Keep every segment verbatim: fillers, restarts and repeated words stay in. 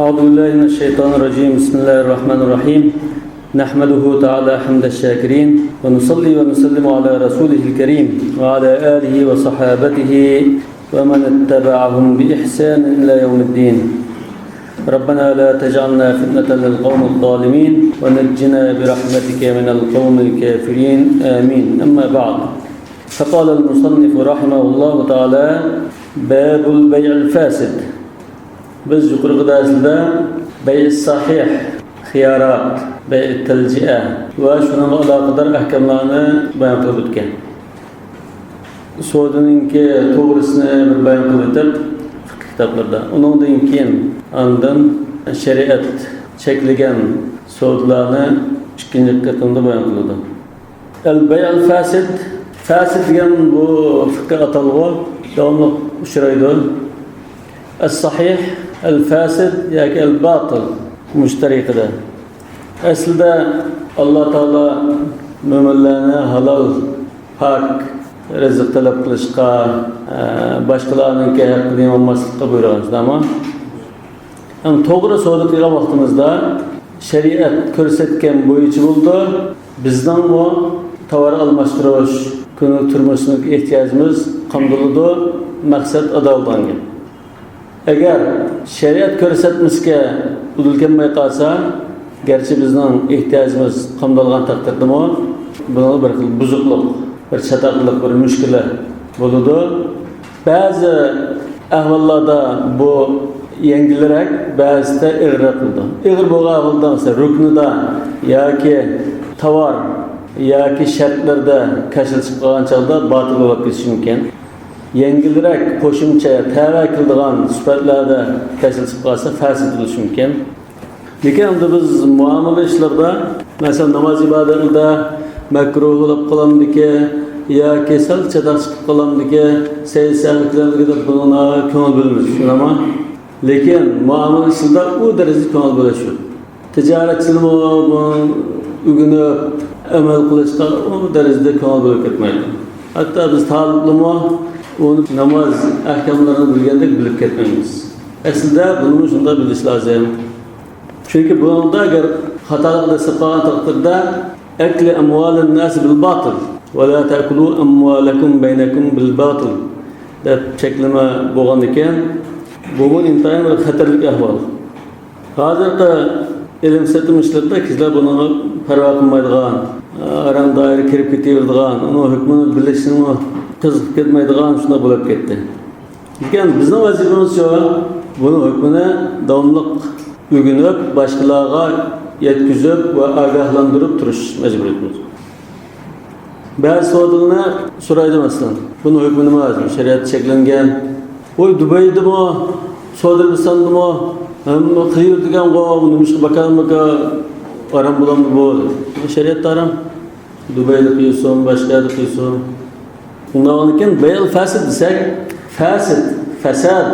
أعوذ بالله من الشيطان الرجيم. بسم الله الرحمن الرحيم. نحمده تعالى حمد الشاكرين، ونصلي ونسلم على رسوله الكريم، وعلى آله وصحابته ومن اتبعهم بإحسان إلى يوم الدين. ربنا لا تجعلنا فتنة للقوم الظالمين، ونجنا برحمتك من القوم الكافرين. آمين. أما بعد. فقال المصنف رحمه الله تعالى: باب البيع الفاسد. بىز يۇقىرىقى دەرسلەردە بەيئىس ساھىھ، خىيارات، بەيئىت تەلجىئە ۋە شۇنىڭغا ئالاقىدار ئەھكاملارنى بايان قىلىپ ئۆتكەن. سودىنىڭكى توغرىسىنى بىر بايان قىلىپ ئۆتۈپ، فىقھ كىتابلىرىدا. ئۇنىڭدىن كېيىن ئاندىن شەرىئەت چەكلىگەن سودىلارنى ئىككىنچى قېتىمدا بايان قىلىدۇ. ئەل بەيئەل فاسىد، فاسىد دېگەن بۇ فىقھىي ئاتالغۇ داۋاملىق ئۇچرايدۇ. ئەس ساھىھ، ئەل فاسىد ياكى ئەل باتىل، مۇشۇ تەرىقىدە. ئەسلىدە ئاللا تائالا مۆمىنلەرنى ھالال، پاك رىزىق تەلەپ قىلىشقا، ئە، باشقىلارنىڭكى ھەققىنى يېمىماسلىققا بۇيرۇغان، شۇنداقمۇ؟ ئەڭ توغرا سودا قىلغان ۋاقتىمىزدا شەرىئەت كۆرسەتكەن بويىچە بولىدۇ. بىزنىڭمۇ تاۋار ئالماشتۇرۇش، كۈنلۈك تۇرمۇشنىڭ ئېھتىياجىمىز قامدىلىدۇ، مەقسەت ئادا بولىدىغان گەپ. ئەگەر شەرىئەت كۆرسەتمىسىگە ئۇدۇل كەلمەي قالسا، گەرچە بىزنىڭ ئېھتىياجىمىز قامدالغان تەقدىردىمۇ، بۇنىڭ بىر خىل بۇزۇقلۇق، بىر چاتاقلىق، بىر مۈشكۈلە بولىدۇ. بەزى ئەھۋاللاردا بۇ يەڭگىلرەك، بەزىدە ئېغىرراق بولىدۇ. ئېغىر بولغان ئەھۋالدا، مەسىلەن، رۇكنىدا ياكى تاۋار ياكى شەرتلەردە كەسىل چىقىپ قالغان چاغدا باتىل بولۇپ كېتىشى مۇمكىن. يەڭگىلرەك، قوشۇمچە، تەۋە كېلىدىغان سۈپەتلەردە كەسىل چىقىپ قالسا، فاسىد بولۇشى مۇمكىن. لېكىن ئەمدى بىز مۇئامىلە ئىشلىرىدا، مەسىلەن، ناماز ئىبادەتلىرىدە مەكرۇھ بولۇپ قالامدىكى ياكى سەل چاتاق چىقىپ قالامدىكى، سەي سەھۋ كېلەمدىكى دەپ بۇنىڭغا كۆڭۈل بۆلىمىز، شۇنداقمۇ؟ لېكىن مۇئامىلە ئىشلىرىدا ئۇ دەرىجىدە كۆڭۈل بۆلۈش يوق. تىجارەتچىلىرمۇ بۇنى ئۆگىنىپ، ئەمەل قىلىشقا ئۇ دەرىجىدە كۆڭۈل بۆلۈپ كەتمەيدۇ. ھەتتا بىز تالىپلارمۇ ئۇنى ناماز ئەھكاملىرىنى بىلگەندەك بىلىپ كەتمەيمىز. ئەسلىدە بۇنىمۇ شۇنداق بىلىش لازىم. چۈنكى بۇنىڭدا ئەگەر خاتالىق دەسسەپ قالغان تەقدىردە، «ئەكلى ئەمۋالىن ناسى بىل باتىل، ۋە لا تەكۇلۇ ئەمۋالەكۇم بەينەكۇم بىل باتىل» دەپ چەكلىمە بولغاندىكىن، بۇمۇ ئىنتايىن بىر خەتەرلىك ئەھۋال. ھازىرقى ئىلىم سېتىم ئىشلىرىدا كىشىلەر بۇنىڭغا پەرۋا قىلمايدىغان، ھارام دائىرىگە كىرىپ كېتىۋېرىدىغان، ئۇنىڭ ھۆكمىنى بىلىشنىمۇ قىزىقىپ كەتمەيدىغان شۇنداق بولۇپ كەتتى. لېكىن بىزنىڭ ۋەزىپىمىزچۇ؟ بۇنىڭ ھۆكمىنى داۋاملىق ئۆگىنىپ، باشقىلارغا يەتكۈزۈپ ۋە ئاگاھلاندۇرۇپ تۇرۇش مەجبۇرىيىتىمىز. بەزى سودىلىنى سورايدۇ، مەسىلەن، بۇنىڭ ھۆكمى نېمە؟ شەرىئەتتە چەكلەنگەن. ۋوي، دۇبەيدىمۇ، سودىربىستاندىمۇ ھەممە قىلىۋېرىدىكەنغۇ، نېمىشقا بىكار بىكار ھارام بولامدۇ بۇ؟ شەرىئەتتە ھارام. دۇبەيدە قىلسۇن، باشقا يەردە قىلسۇن. ئۇنداقتىن كېيىن بەيئەل فاسىد دېسەك، فاسىد، فەساد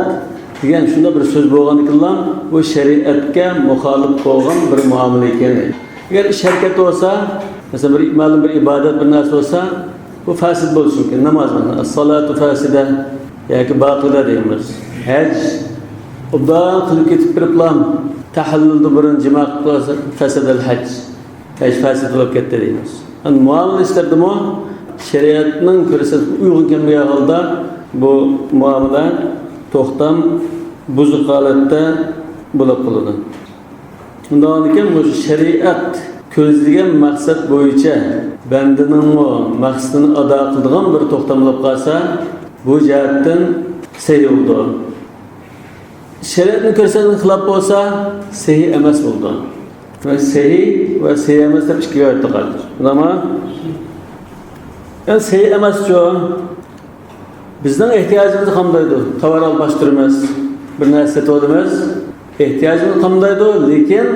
دېگەن شۇنداق بىر سۆز بولغاندىكىنلا، بۇ شەرىئەتكە مۇخالىپ بولغان بىر مۇئامىلە ئىكەن. ئەگەر ئىش ھەرىكەت بولسا، مەسىلەن، بىر مەلۇم بىر ئىبادەت، بىر نەرسە بولسا، بۇ فاسىد بولۇشى مۇمكىن. ناماز، مەسىلەن، «ئەسسالاتۇ فاسىدە» ياكى «باتىلە» دەيمىز. ھەج ئوبدان قىلىپ كېتىپ بېرىپلا، تەھەللۇلدا بۇرۇن جىما قىلىپ قالسا، «فەسەدەل ھەج»، ھەج فاسىد بولۇپ كەتتى دەيمىز. يەنى مۇئامىلە ئىشلىرىدىمۇ شەرىئەتنىڭ كۆرسەتمىسىگە ئۇيغۇن كەلمىگەن ھالدا بۇ مۇئامىلە، توختام بۇزۇق ھالەتتە بولۇپ قالىدۇ. شۇنداقتىن كېيىن مۇشۇ شەرىئەت كۆزلىگەن مەقسەت بويىچە بەندىنىڭمۇ مەقسىتىنى ئادا قىلىدىغان بىر توختام بولۇپ قالسا، بۇ جەھەتتىن سەھىھ بولىدۇ. شەرىئەتنىڭ كۆرسەتمىسىگە خىلاپ بولسا، سەھىھ ئەمەس بولىدۇ. دېمەك، سەھىھ ۋە سەھىھ ئەمەس دەپ ئىككىگە ئايرىپ قارىدۇق. شۇنداقمۇ؟ يەنى سەھىھ ئەمەسچۇ؟ بىزنىڭ ئېھتىياجىمىزنى قامدايدۇ. تاۋار ئالماشتۇرىمىز، بىر نەرسە سېتىۋالىمىز. ئېھتىياجىمىزنى قامدايدۇ، لېكىن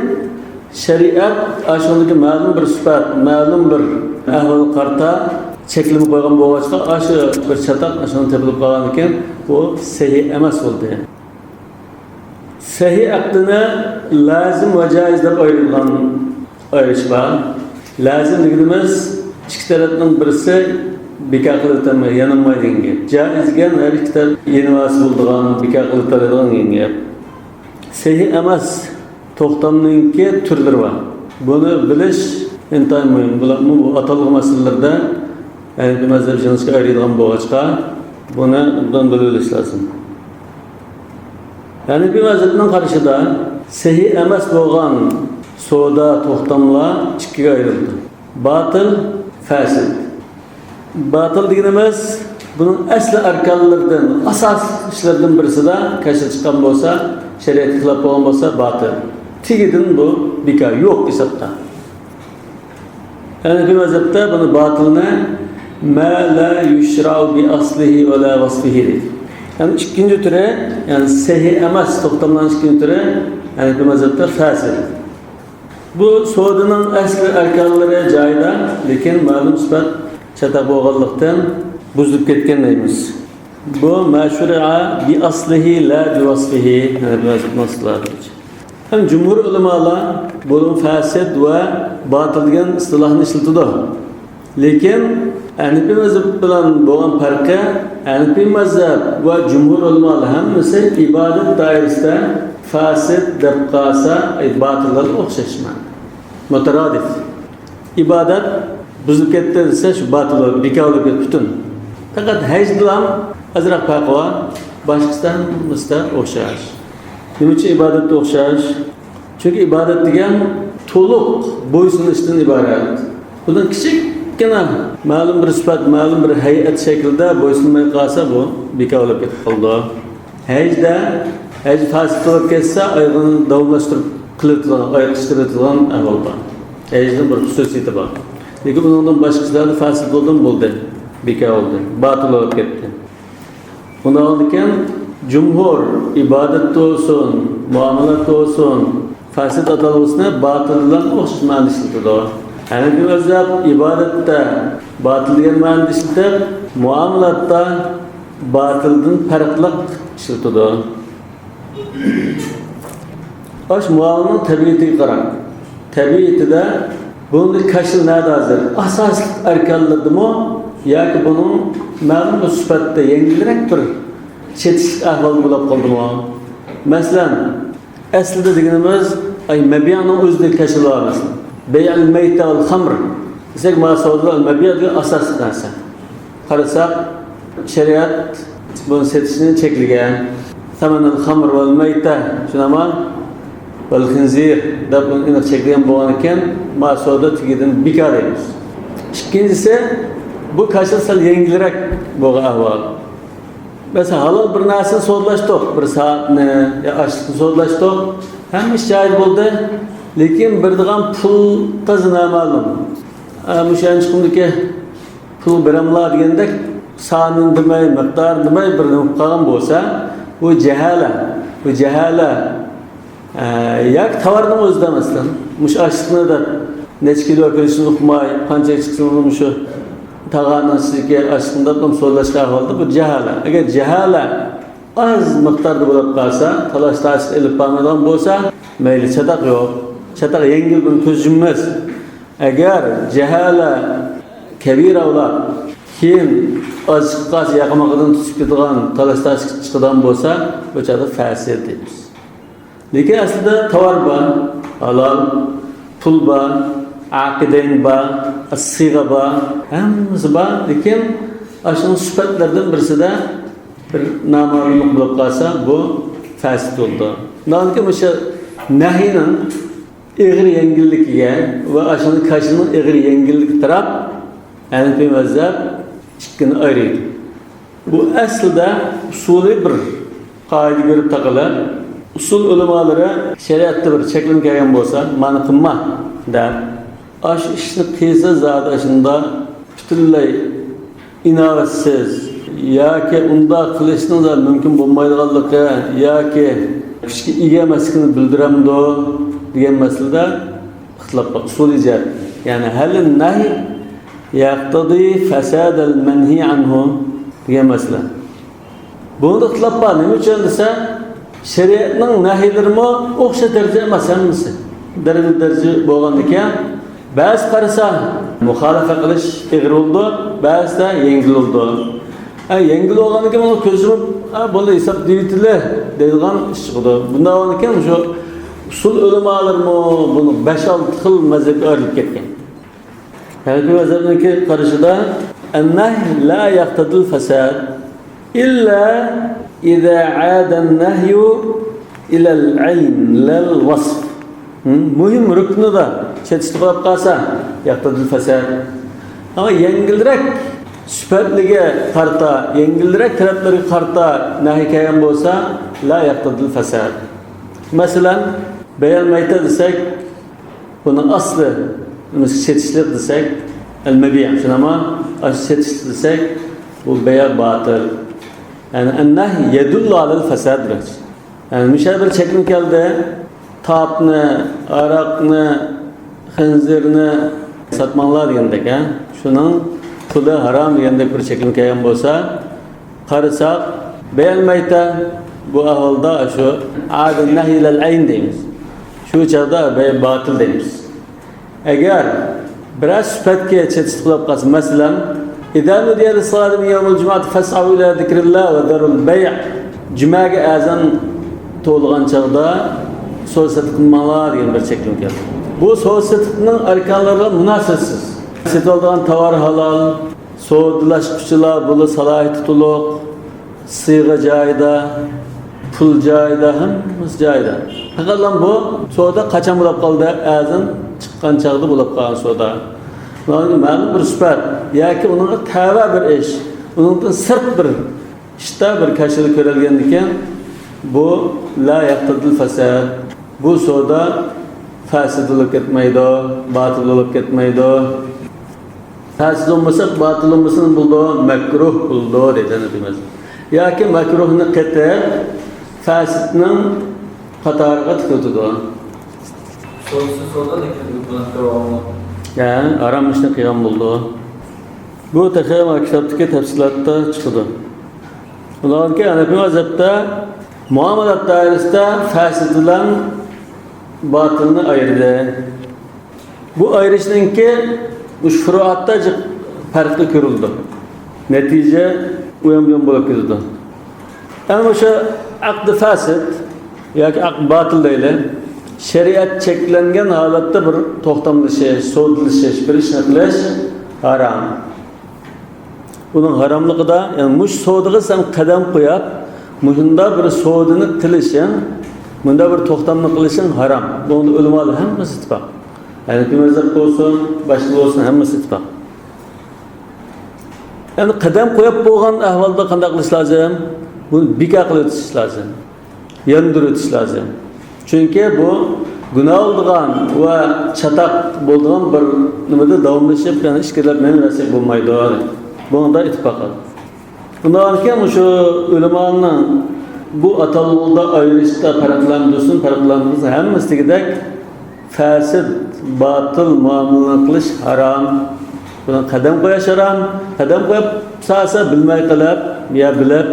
شەرىئەت ئاشۇندىكى مەلۇم بىر سۈپەت، مەلۇم بىر ئەھۋالغا قارىتا چەكلىمە قويغان بولغاچقا، ئاشۇ بىر چاتاق ئاشۇنى تېپىلىپ قالغاندىكىن، بۇ سەھىھ ئەمەس بولدى. سەھىھ ئەقدىنى لازىم ۋە جائىز دەپ ئايرىلغان ئايرىش بار. لازىم دېگىنىمىز، ئىككى تەرەپنىڭ بىرسى بىكار قىلىۋېتەلمەي، يانالمايدۇ دېگەن گەپ. جائىز دېگەن ھەر ئىككى تەرەپ يېنىۋالسا بولىدىغان، بىكار قىلىۋېتەلەيدىغان دېگەن گەپ. سەھىھ ئەمەس توختامنىڭكى تۈرلىرى بار. بۇنى بىلىش ئىنتايىن مۇھىم. بۇلارمۇ بۇ ئاتالغۇ مەسىلىلىرىدە ھەنەفىي مەزھەپ يېڭىچە ئايرىيدىغان بولغاچقا، بۇنى ئوبدان بىلىۋېلىش لازىم. ھەنەفىي مەزھەپنىڭ قارىشىدا سەھىھ ئەمەس بولغان سودا، توختاملار ئىككىگە ئايرىلىدۇ. باتىل، فاسىد. باتىل دېگىنىمىز بۇنىڭ ئەسلى ئەركانلىرىدىن، ئاساسلىق ئىشلىرىدىن بىرسىدە كاشىلا چىققان بولسا، شەرىئەتكە خىلاپ بولغان بولسا، باتىل. تېگىدىن بۇ بىكار، يوق ھېسابتا. ھەنەفىي مەزھەپتە بۇنى باتىلنى ما لا يشرع بأصله ولا وصفه دەيدۇ. يەنى ئىككىنچى تۈرى، يەنى سەھىھ ئەمەس توختاملارنىڭ ئىككىنچى تۈرى ھەنەفىي مەزھەپتە فاسىد. بۇ سودىنىڭ ئەسلى ئەركانلىرى جايىدا، لېكىن مەلۇم سۈپەت چاتاق بولغانلىقتىن بۇزۇلۇپ كەتكەن دەيمىز. بۇ ما شرع بأصله لا بوصفه، يەنى بىمەزھەبنىڭ ئىستىلاھى بويىچە. ھەم جۇمھۇر ئۆلىمالار بۇنىڭ فاسىد ۋە باتىل دېگەن ئىستىلاھنى ئىشلىتىدۇ. لېكىن ھەنىپىي مەزھەپ بىلەن بولغان پەرقى، ھەنىپىي مەزھەپ ۋە جۇمھۇر ئۆلىمالار ھەممىسى ئىبادەت دائىرىسىدە فاسىد دەپ قالسا، ئەي، باتىللارغا ئوخشاش مەنە. مۇتەرادىف. ئىبادەت بۇزۇلۇپ كەتتى دېسە، شۇ باتىل بولۇپ، بىكار بولۇپ كەتتى پۈتۈن. پەقەت ھەجدىلا ئازراق پەرقى بار، باشقىسىدا ھەممىسىدە ئوخشاش. نېمە ئۈچۈن ئىبادەتتە ئوخشاش؟ چۈنكى ئىبادەت دېگەن تولۇق بويسۇنۇشتىن ئىبارەت. بۇنىڭ كىچىككىنە مەلۇم بىر سۈپەت، مەلۇم بىر ھەيئەت شەكلىدە بويسۇنماي قالسا، بۇ بىكار بولۇپ كېتىپ قالىدۇ. ھەجدە، ھەج فاسىد بولۇپ كەتسە، ئايىغىنى داۋاملاشتۇرۇپ قىلىۋېتىدىغان، ئايىغى قىستۇرۇۋېتىدىغان ئەھۋال بار. ھەجنىڭ بىر خۇسۇسىيىتى بار. لېكىن ئۇنىڭدىن باشقا ئىشلاردا فاسىد بولدىمۇ بولدى، بىكار بولدى، باتىل بولۇپ كەتتى. ئۇنداق بولىدىكەن، جۇمھۇر ئىبادەتتە بولسۇن، مۇئامىلاتتا بولسۇن، فاسىد ئاتالغۇسىنى باتىل بىلەن ئوخشاش مەنىدە ئىشلىتىدۇ. ھەنەپىي مەزھەپ ئىبادەتتە باتىل دېگەن مەنىدە ئىشلىتىپ، مۇئامىلاتتا باتىلدىن پەرقلىق ئىشلىتىدۇ. ئاش مۇئامىلىنىڭ تەبىئىتىگە قاراڭ. تەبىئىتىدە بۇنىڭدا كاشىلا نەدە ھازىر؟ ئاساسلىق ئەركانلىرىدىمۇ ياكى بۇنىڭ مەلۇم بىر سۈپەتتە يەڭگىلرەك بىر سېتىشلىق ئەھۋالدا بولۇپ قالدىمۇ؟ مەسىلەن، ئەسلىدە دېگىنىمىز، ئاي، مەبيەنىڭ ئۆزىدە كاشىلا بار، مەسىلەن. بەيئەل مەيتە ۋەل خەمر دېسەك، مانا سودىدا مەبيە دېگەن ئاساسلىق نەرسە. قارىساق، شەرىئەت بۇنى سېتىشنى چەكلىگەن. سەمەنەل خەمر ۋەل مەيتە، شۇنداقمۇ؟ ۋەل خىنزىر دەپ ئۇنى ئېنىق چەكلىگەن بولغانىكەن، مانا سودا تېگىدىن بىكار دەيمىز. ئىككىنچىسى، بۇ كاشىلا سەل يەڭگىلرەك بولغان ئەھۋال. مەسىلەن، ھالال بىر نەرسىنى سودىلاشتۇق، بىر سائەتنى يا ئاشلىقنى سودىلاشتۇق، ھەممە ئىش جايىدا بولدى. لېكىن بېرىدىغان پۇل تازا نامەلۇم. ئە، مۇشۇ يانچۇقۇمدىكى پۇل بېرەملا دېگەندەك، سانىنى دېمەي، مىقدارىنى دېمەي بىر نېمە قىلىپ قالغان بولسا، بۇ جاھالە. بۇ جاھالە. ئە، ياكى تاۋارنىڭ ئۆزىدە، مەسىلەن، مۇشۇ ئاشلىقنى دەپ نەچچە كىلو كېلىشىنى ئۇقماي، قانچە چىقسىمۇ مۇشۇ تاغارنىڭ ئىچىدىكى ئاشلىقنى دەپ سودىلاشقان ئەھۋالدا بۇ جاھالە. ئەگەر جاھالە ئاز مىقداردا بولۇپ قالسا، تالاش-تارتىش ئېلىپ بارمايدىغان بولسا، مەيلى، چاتاق يوق. چاتاق يەڭگىل بىر كۆز يۇمىمىز. ئەگەر جاھالە كەبىرە بولۇپ، كېيىن ئاز چىقىپ قالسا ياقىمىقىدىن تۇتۇپ كېتىدىغان، تالاش-تارتىش چىقىدىغان بولسا، بۇ چاغدا فاسىد دەيمىز. لېكىن ئەسلىدە تاۋار بار، ھالال، پۇل بار، ئەقىدەين بار، سىغە بار، ھەممىسى بار. لېكىن ئاشۇنىڭ سۈپەتلىرىدىن بىرسىدە بىر نامەلۇملۇق بولۇپ قالسا، بۇ فاسىد بولىدۇ. ئۇنداقتىكى مۇشۇ نەھينىڭ ئېغىر يەڭگىللىكىگە ۋە ئاشۇنىڭ كاشىلىنىڭ ئېغىر يەڭگىللىكىگە قاراپ، ھەنىپىي مەزھەپ ئىككىنى ئايرىيدۇ. بۇ ئەسلىدە ئۇسۇلىي بىر قائىدە كۆرۈپ تاقىلىپ، ئۇسۇل ئۆلىمالىرى شەرىئەتتە بىر چەكلىمە كەلگەن بولسا، مانا قىلما دەپ، ئاشۇ ئىشنى قىلسا زادى شۇنداق پۈتۈنلەي ئىناۋەتسىز ياكى ئۇنداق قىلىشنىڭ زادى مۇمكىن بولمايدىغانلىقى ياكى كۈچكە ئىگە ئەمەسلىكىنى بىلدۈرەمدۇ دېگەن مەسىلىدە ئىختىلاپ بار، ئۇسۇلىي جەھەتتىن. يەنى، ھەل نەھي يەقتەزى فەسادەل مەنھى ئەنھۇ دېگەن مەسىلە. بۇنىڭدا ئىختىلاپ بار. نېمە ئۈچۈن دېسە، شەرىئەتنىڭ نەھيلىرىمۇ ئوخشاش دەرىجە ئەمەس ھەممىسى. دەرىجە-دەرىجە بولغاندىكىن، بەزى قارىسا مۇخالىپەت قىلىش ئېغىر بولىدۇ، بەزىدە يەڭگىل بولىدۇ. ھە، يەڭگىل بولغاندىن كېيىن ئۇنى كۆز يۇمۇپ، ھە، بولدى، ھېساب دېيىۋېتىلە دەيدىغان ئىش چىقىدۇ. بۇنداق بولغاندىن كېيىن شۇ ئۇسۇل ئۆلىمالىرىمۇ بۇنى بەش-ئالتە خىل مەزھەپكە ئايرىلىپ كەتكەن. ھەنەفىي مەزھەپنىڭكى قارىشىدا، النهي لا يقتضي الفساد إلا إذا عاد النهي إلى العين لا الوصف. مۇھىم رۇكنىدا چېتىشلىق بولۇپ قالسا، يقتضي الفساد. ئەمما يەڭگىلرەك سۈپەتلىگە قارىتا، يەڭگىلرەك تەرەپلىرىگە قارىتا نەھى كەلگەن بولسا، لا يقتضي الفساد. مەسىلەن، بەيئەل مەيتە دېسەك، بۇنىڭ ئەسلى نېمىسى؟ سېتىشلىق دېسەك، المبيع، شۇنداقمۇ؟ ئاشۇ سېتىشلىق دېسەك، بۇ بەيئ باتىل. يەنى النهي يدل على الفساد دېمەكچى. يەنى مۇشۇ بىر چەكلىمە كەلدى. تاپنى، ھاراقنى، خىنزىرنى ساتماڭلار دېگەندەك، ھە؟ شۇنىڭ پۇلى ھارام دېگەندەك بىر چەكلىمە كەلگەن بولسا، قارىساق، بەيئەل مەيتە، بۇ ئەھۋالدا شۇ عاد النهي إلى العين دەيمىز. شۇ چاغدا بەيئ باتىل دەيمىز. ئەگەر بىرەر سۈپەتكە چېتىشلىق بولۇپ قالسا، مەسىلەن، إذا نودي للصلاة من يوم الجمعة فاسعوا إلى ذكر الله وذروا البيع، جۈمەگە ئەزان توۋلىغان چاغدا سودا سېتىق قىلماڭلار دېگەن بىر چەكلىمە كەلدى. بۇ سودا سېتىقنىڭ ئەركانلىرىغا مۇناسىۋەتسىز. سېتىۋالىدىغان تاۋار ھالال، سودىلاشقۇچىلار بۇلا سالاھىيىتى تولۇق، سىيغا جايىدا، پۇل جايىدا، ھەممىسى جايىدا. پەقەتلا بۇ سودا قاچان بولۇپ قالدى؟ ئەزان چىققان چاغدا بولۇپ قالغان سودا. مەلۇم بىر سۈپەت ياكى ئۇنىڭغا تەۋە بىر ئىش، ئۇنىڭدىن سىرت بىر ئىشتا بىر كاشىلا كۆرۈلگەندىكىن، بۇ لا يقتضي الفساد. بۇ سودا فاسىد بولۇپ كەتمەيدۇ، باتىل بولۇپ كەتمەيدۇ. پاسىد بولمىسا، باتىل بولمىسا نېمە بولىدۇ؟ مەكرۇھ بولىدۇ دەيدۇ ھەنەفىي مەزھەپ. ياكى مەكرۇھنى قېتىپ، پاسىدنىڭ قاتارىغا تىكلىتىدۇ. سودىسى سودا، لېكىن گۇناھكار بولمايدۇ. يەنى ھارام ئىشنى قىلغان بولىدۇ. بۇ تېخى كىتابتىكى تەپسىلاتتا چىقىدۇ. ئۇلارنىڭكى ھەنەفىي مەزھەپتە مۇئامىلات دائىرىسىدە پاسىد بىلەن باتىلنى ئايرىدى. بۇ ئايرىشنىڭكى مۇشۇ فۇرۇئاتتا جىق پەرقى كۆرۈلىدۇ. نەتىجە ئۇيان-بۇيان بولۇپ كېتىدۇ. ئەنە مۇشۇ ئەقدى فاسىد ياكى ئەقدى باتىل دەيلى، شەرىئەت چەكلەنگەن ھالەتتە بىر توختاملىشىش، سودىلىشىش، بىر ئىشنى قىلىش ھارام. ئۇنىڭ ھاراملىقىدا، يەنى مۇشۇ سودىغا سەن قەدەم قويۇپ، مۇشۇنداق بىر سودىنى قىلىشىڭ، مۇنداق بىر توختامنى قىلىشىڭ ھارام. بۇنىڭدا ئۆلىمالار ھەممىسى ئىتتىپاق. ھەنەفىي مەزھەپ بولسۇن، باشقا بولسۇن، ھەممىسى ئىتتىپاق. يەنى قەدەم قويۇپ بولغان ئەھۋالدا قانداق قىلىش لازىم؟ بۇنى بىكار قىلىۋېتىش لازىم. ياندۇرۇۋېتىش لازىم. چۈنكى بۇ گۇناھ بولىدىغان ۋە چاتاق بولىدىغان بىر نېمىدە داۋاملىشىپ، يەنە ئىككىلەپ مېڭىۋەرسەك بولمايدۇ. بۇنىڭدا ئىتتىپاق. ئۇنداق كېيىن مۇشۇ ئۆلىمانىڭ بۇ ئاتالغۇدا ئايرىشتا پەرقلەندۈرسۇن، پەرقلەندۈرسۇن، ھەممىسى دېگۈدەك فاسىد، باتىل مۇئامىلىنى قىلىش ھارام. بۇنى قەدەم قويۇش ھارام. قەدەم قويۇپ سالسا بىلمەي قىلىپ يا بىلىپ،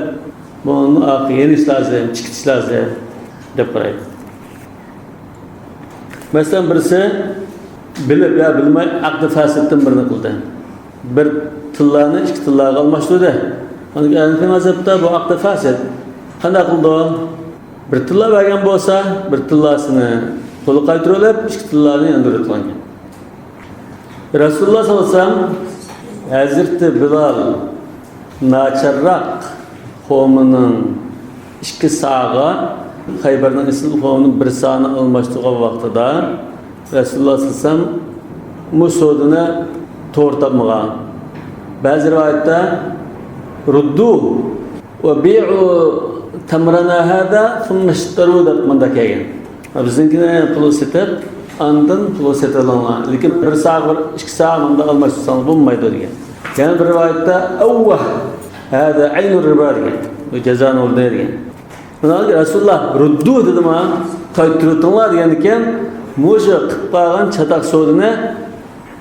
بۇنى ئارقىغا يېنىش لازىم، چىقىش لازىم دەپ قارايدۇ. مەسىلەن، بىرسى بىلىپ يا بىلمەي ئەقدى فاسىدتىن بىرنى قىلدى. بىر تىللانى ئىككى تىللاغا ئالماشتۇردى. ھەنەفىي مەزھەپتە بۇ ئەقدى فاسىد. قانداق قىلىدۇ؟ بىر تىللا بەرگەن بولسا، بىر تىللاسىنى قولىغا قايتۇرۇۋېلىپ، ئىككى تىللانى ياندۇرۇۋېتىدىغان گەپ. رەسۇلۇللاھ سەللەللاھۇ ئەلەيھى ۋەسەللەم ھەزرىتى بىلال ناچارراق قومىنىڭ ئىككى ساغا، خەيبەرنىڭ ئېسىل قومىنىڭ بىر سانى ئالماشتۇرغان ۋاقتىدا رەسۇلۇللاھ سەللەللاھۇ ئەلەيھى ۋەسەللەم بۇ سودىنى توغرا تاپمىغان. بەزى رىۋايەتتە رۇددۇ ۋە بىئۇ تەمرەنا ھازا سۇممە ئىشتەرۇ دەپ مۇنداق كەلگەن. بىزنىڭكىنى پۇلى سېتىپ، ئاندىن پۇلى سېتىۋېلىڭلار. لېكىن بىر ساغ، بىر ئىككى ساغ مۇنداق ئالماشتۇرساڭلار بولمايدۇ دېگەن. يەنە بىر رىۋايەتتە، ئەۋۋاھ، ھازا ئەينۇ رىبا دېگەن. بۇ جازانىڭ ئورنى دېگەن. مانا رەسۇلۇللاھ رۇددۇ دېدىما، قايتۇرۇۋېتىڭلار دېگەندىكىن، مۇشۇ قىلىپ قالغان چاتاق سودىنى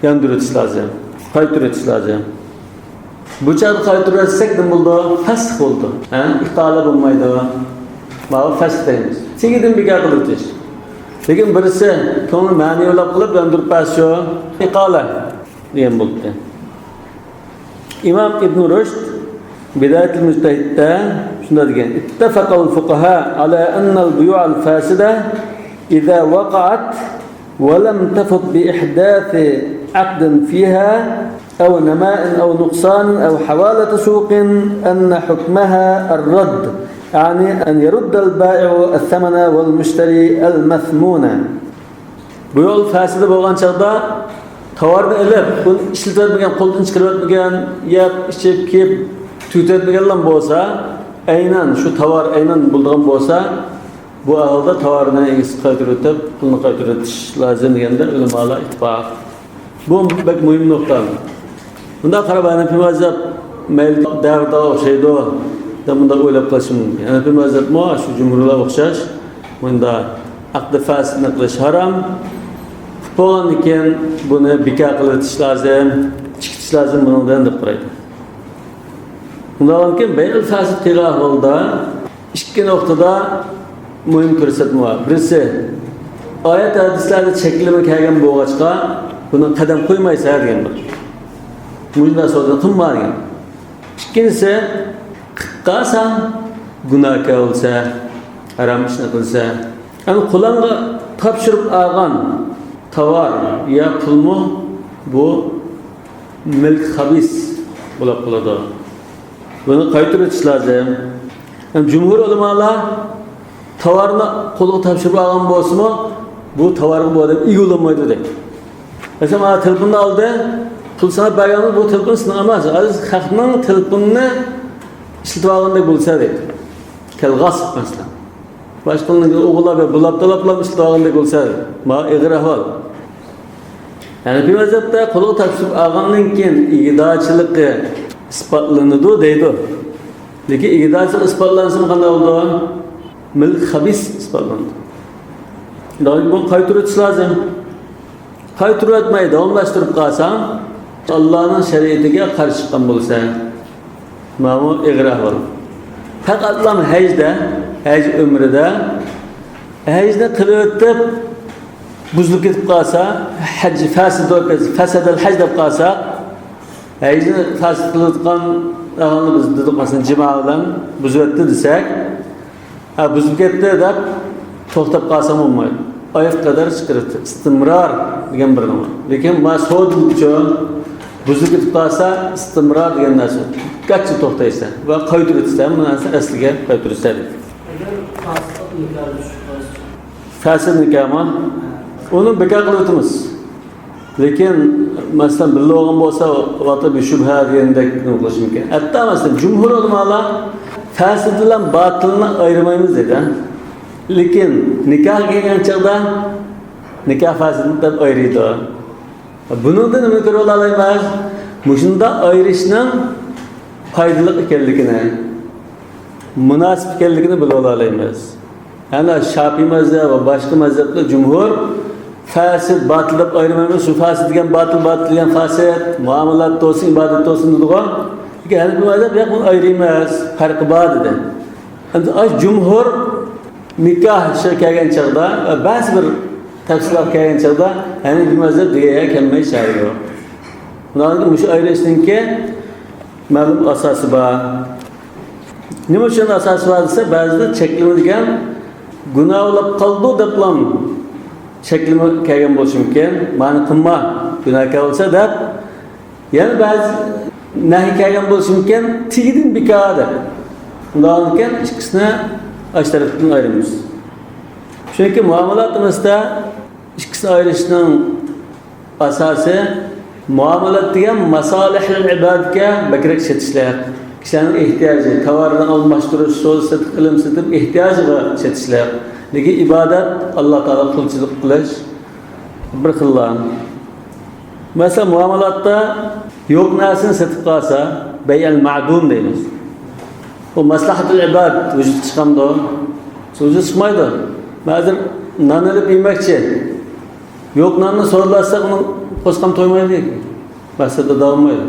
ياندۇرۇۋېتىش لازىم، قايتۇرۇۋېتىش لازىم. بۇ چاغدا قايتۇرۇۋەتسەك نېمە بولىدۇ؟ فەسخ بولىدۇ. ھە؟ ئىقالە بولمايدۇ. ماۋۇ فەسخ دەيمىز. تېگىدىن بىكار قىلىۋېتىش. لېكىن بىرسى كۆڭلى مەنىۋىلاپ قىلىپ ياندۇرۇپ بەرسىچۇ؟ ئىقالە دېگەن بولدى. ئىمام ئىبن رۇشد بىدايەتۇل مۇجتەھىدتە شۇنداق دېگەن: اتفق الفقهاء على أن البيوع الفاسدة إذا وقعت ولم تفض بإحداث عقد فيها أو نماء أو نقصان أو حوالة سوق أن حكمها الرد، يعني أن يرد البائع الثمن والمشتري المثمون. بۇيۇئۇل فاسىدە بولغان چاغدا تاۋارنى ئېلىپ، بۇنى ئىشلىتىۋەتمىگەن، قولدىن چىقىرىۋەتمىگەن، يەپ، ئىچىپ، كىيىپ، تۈگىتىۋەتمىگەنلا بولسا، ئەينەن شۇ تاۋار ئەينەن بولىدىغان بولسا، بۇ ئەھۋالدا تاۋارنى ئىگىسىگە قايتۇرۇۋېتىپ، پۇلنى قايتۇرۇۋېتىش لازىم دېگەندە ئۆلىمالار ئىتتىپاق. بۇ بەك مۇھىم نۇقتا. بۇنداق قاراپ، ھەنەفىي مەزھەپ مەيلى دەۋردە ئوخشايدۇ دەپ مۇنداق ئويلاپ قېلىشى مۇمكىن. ھەنەفىي مەزھەپمۇ شۇ جۇمھۇرلار ئوخشاش مۇنداق ئەقدى فاسىدنى قىلىش ھارام. قىلىپ بولغاندىن كېيىن بۇنى بىكار قىلىۋېتىش لازىم، چىقىتىش لازىم بۇنىڭدىن دەپ قارايدۇ. ئۇنداق بولغاندىن كېيىن بەيئۇل فاسىد قىلغان ئەھۋالدا ئىككى نۇقتىدا مۇھىم كۆرسەتمە بار. بىرسى، ئايەت ھەدىسلەردە چەكلىمە كەلگەن بولغاچقا، بۇنى قەدەم قويمايسەن دېگەن بىر. مۇشۇنداق سودا قىلما دېگەن. ئىككىنچىسى، قىلىپ قالساڭ، گۇناھكار بولسا، ھارام ئىشنى قىلسا، ئەمما قولۇڭغا تاپشۇرۇپ ئالغان تاۋار يا پۇلمۇ بۇ مۈلك خەبىس بولۇپ قالىدۇ. بۇنى قايتۇرۇۋېتىش لازىم. يەنى جۇمھۇر ئۆلىمالار تاۋارنى قولىغا تاپشۇرۇپ ئالغان بولسىمۇ، بۇ تاۋارغا بۇ ئادەم ئىگە بولالمايدۇ دەيدۇ. مەسىلەن، مانا تېلېفوننى ئالدى، پۇل ساناپ بەرگەندە بۇ تېلېفون سېنىڭ ئەمەس، ھازىر خەقنىڭ تېلېفونىنى ئىشلىتىۋالغاندەك بولسا دەيدۇ. كەل غاسىپ مەسىلەن. باشقىلارنىڭ ئوغۇللار بىلەن بۇلاپ تالاپلا ئىشلىتىۋالغاندەك بولسا، مانا ئېغىر ئەھۋال. ھەنەفىي مەزھەپتە قولىغا تاپشۇرۇپ ئالغاندىن كېيىن ئىگىدارچىلىقى ئىسپاتلىنىدۇ دەيدۇ. لېكىن ئىگىدارچىلىق ئىسپاتلانسىمۇ قانداق بولىدۇ؟ مۈلك خەبىس ئىسپاتلىنىدۇ. دېمەك، بۇنى قايتۇرۇۋېتىش لازىم. قايتۇرۇۋەتمەي داۋاملاشتۇرۇپ قالساڭ، ئاللانىڭ شەرىئىتىگە قارشى چىققان بولىسەن. مانا بۇ ئېغىر ئەھۋال. پەقەتلا ھەجدە، ھەج ئۆمرىدە، ھەجنى قىلىۋېتىپ بۇزۇلۇپ كېتىپ قالسا، ھەج فاسىد بولۇپ كەتسە، فەسەدەل ھەج دەپ قالساق، ھەجنى فاسىد قىلىۋاتقان ئەھۋالنى بىز دېدۇق، مەسىلەن، جىما بىلەن بۇزۇۋەتتى دېسەك، ھە، بۇزۇپ كەتتى دەپ توختاپ قالساڭ بولمايدۇ. ئاياغقا قەدەر چىقىرىۋېتىپ، ئىستىمرار دېگەن بىر نېمە. لېكىن مانا سودىچۇ بۇزۇلۇپ كېتىپ قالسا، ئىستىمرار دېگەن نەرسە. گاچچا توختايسەن ۋە قايتۇرۇۋېتىسەن، بۇ نەرسە ئەسلىگە قايتۇرىسەن. ئەگەر پاسىق نىكاھى چۈشۈپ قالسا؟ فاسىد نىكاھمۇ؟ ئۇنى بىكار قىلىۋېتىمىز. لېكىن، مەسىلەن، بىللە بولغان بولسا، ۋاقتى بىر شۈبھە دېگەندەك نېمە قىلىشى مۇمكىن. ھەتتا، مەسىلەن، جۇمھۇر ئۆلىمالار فاسىد بىلەن باتىلنى ئايرىمايمىز دەيدۇ. لېكىن نىكاھقا كەلگەن چاغدا نىكاھ فاسىد دەپ ئايرىيدۇ. بۇنىڭدىن نېمە كۆرۈۋالالايمىز؟ مۇشۇنداق ئايرىشنىڭ پايدىلىق ئىكەنلىكىنى، مۇناسىپ ئىكەنلىكىنى بىلىۋالالايمىز. يەنى شاپىي مەزھەپ ۋە باشقا مەزھەپلەر جۇمھۇر فاسىد، باتىل دەپ ئايرىمايمىز. شۇ فاسىد دېگەن باتىل، باتىل دېگەن فاسىد، مۇئامىلات بولسۇن، ئىبادەت بولسۇن دېدىغۇ. لېكىن ھەنەفىي مەزھەپ ياق، بۇنى ئايرىمايمىز، پەرقى بار دېدى. ئەمدى ئاش جۇمھۇر نىكاھ ئىشىغا كەلگەن چاغدا ۋە بەزى بىر تەپسىلاتقا كەلگەن چاغدا ھەنەفىي مەزھەپ دېگەن يەرگە كەلمەي چارە يوق. بۇنىڭدىن مۇشۇ ئايرىشنىڭكى مەلۇم ئاساسى بار. نېمە ئۈچۈن ئاساسى بار دېسە، بەزىدە چەكلىمە دېگەن گۇناھ بولۇپ قالىدۇ دەپلا چەكلىمە كەلگەن بولۇشى مۇمكىن. مانا قىلما، گۇناھكار بولسا دەپ. يەنە بەزى نەھى كەلگەن بولۇشى مۇمكىن، تېگىدىن بىكار دەپ. ئۇنداقكەن ئىككىسىنى ئاشۇ تەرەپتىن ئايرىمىز. چۈنكى مۇئامىلاتىمىزدا ئىككىسىنى ئايرىشنىڭ ئاساسى، مۇئامىلات دېگەن ماسالىھىل ئىبادەتكە بەكرەك چېتىشلىق. كىشىلەرنىڭ ئېھتىياجى، تاۋارنى ئالماشتۇرۇش، سودا سېتىق، ئېلىم سېتىم ئېھتىياجىغا چېتىشلىق. لېكىن ئىبادەت ئاللا تائالا قۇلچىلىق قىلىش بىر خىللا. مەسىلەن، مۇئامىلاتتا يوق نەرسىنى سېتىپ قالسا، بەيئەل مەدۇم دەيمىز. ئۇ ماسلاھەتۇل ئىباد ۋۇجۇدقا چىقامدۇ؟ ۋۇجۇدقا چىقمايدۇ. مەن ھازىر نان ئېلىپ يېمەكچى. يوق ناننى سودىلاتساق، ئۇنىڭ پوسقام تويمايدۇ. مەقسەت ئادا بولمايدۇ.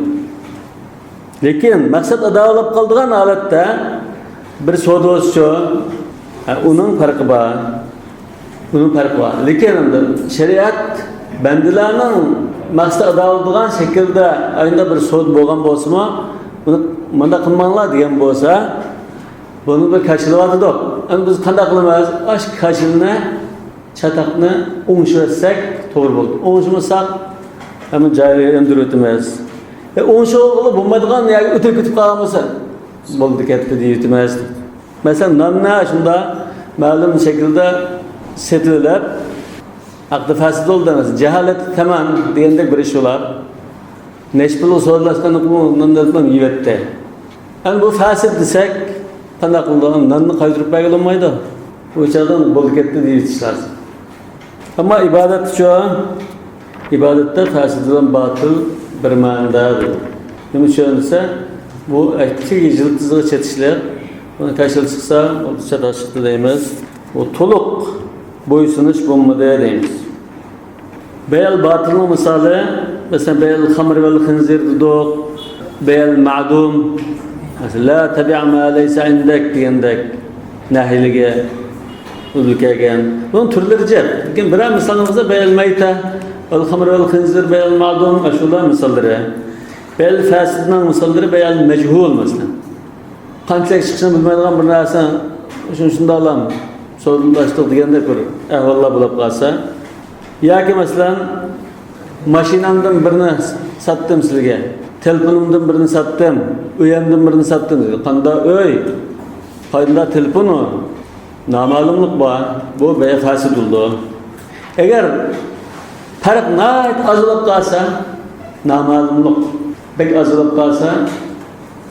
لېكىن مەقسەت ئادا بولۇپ قالىدىغان ھالەتتە بىر سودا بولسىچۇ، ھە، ئۇنىڭ پەرقى بار. ئۇنىڭ پەرقى بار. لېكىن ئەمدى شەرىئەت بەندىلەرنىڭ مەقسىتى ئادا بولىدىغان شەكىلدە ئاينىدا بىر سودا بولغان بولسىمۇ، بۇنى مۇنداق قىلماڭلار دېگەن بولسا، بۇنى بىر كاشىلىۋاتىدۇق. ئەمدى بىز قانداق قىلىمىز؟ ئاشۇ كاشىلنى، چاتاقنى ئوڭشىۋەتسەك توغرا بولىدۇ. ئوڭشىمىساق، ھەممە جايىغا ئەمدۈرۈۋېتىمىز. ئە، ئوڭشىغىلى بولمايدىغان يەرگە ئۆتۈپ كېتىپ قالغان بولسا، بولدى كەتتى دېيىۋېتىمىز. مەسىلەن، ناننى شۇنداق مەلۇم شەكىلدە سېتىۋېلىپ، ھەقتە فاسىد بولدى ئەمەس، جاھالەت تەمەن دېگەندەك بىر ئىش بولار. نەچچە پۇلغا سودىلاشقاندا بۇ ناننى ئېلىپ يېۋەتتى. ئەمدى بۇ فاسىد دېسەك، قانداق قىلىدۇ؟ ناننى قايتۇرۇپ بەرگىلى بولمايدۇ. ئۇ چاغدا بولدى كەتتى دېيىۋېتىش لازىم. ئەمما ئىبادەتتىچۇ؟ ئىبادەتتە فاسىد بىلەن باتىل بىر مەنىدە دېدى. نېمە ئۈچۈن دېسە، بۇ ئەكتىك يىلتىزىغا چېتىشلىق، بۇنى كاشىلا چىقسا، چاتاق چىقتى دەيمىز. بۇ تولۇق بويسۇنۇش بولمىدى دەيمىز. بەيئەل باتىلنىڭ مىسالى، مەسىلەن، بەيئەل خەمر ۋەل خىنزىر دېدۇق، بەيئەل مەدۇم، مەسىلەن، لا تەبىئ ما لەيسە ئىندەك دېگەندەك نەھىيلىگە ئۇدۇل كەلگەن. بۇنىڭ تۈرلىرى جىق. لېكىن بىرەر مىسالنى قىلسا، بەيئەل مەيتە ۋەل خەمر ۋەل خىنزىر، بەيئەل مەدۇم، ئاشۇلار مىساللىرى. بەيئەل فاسىدنىڭ مىساللىرى بەيئەل مەجھۇل، مەسىلەن. قانچىلىك چىقىشىنى بىلمەيدىغان بىر نەرسە، شۇ-، شۇنداقلا سودىلاشتۇق دېگەندەك بىر ئەھۋاللار بولۇپ قالسا، ياكى مەسىلەن، ماشىنامدىن بىرنى ساتتىم سىزگە، تېلېفونۇمدىن بىرنى ساتتىم، ئۆيەمدىن بىرنى ساتتىم دېدى. قانداق ئۆي؟ قانداق تېلېفون ئۇ؟ نامەلۇملۇق بار، بۇ بەيئەل فاسىد بولىدۇ. ئەگەر پەرق ناھايىتى ئاز بولۇپ قالسا، نامەلۇملۇق بەك ئاز بولۇپ قالسا،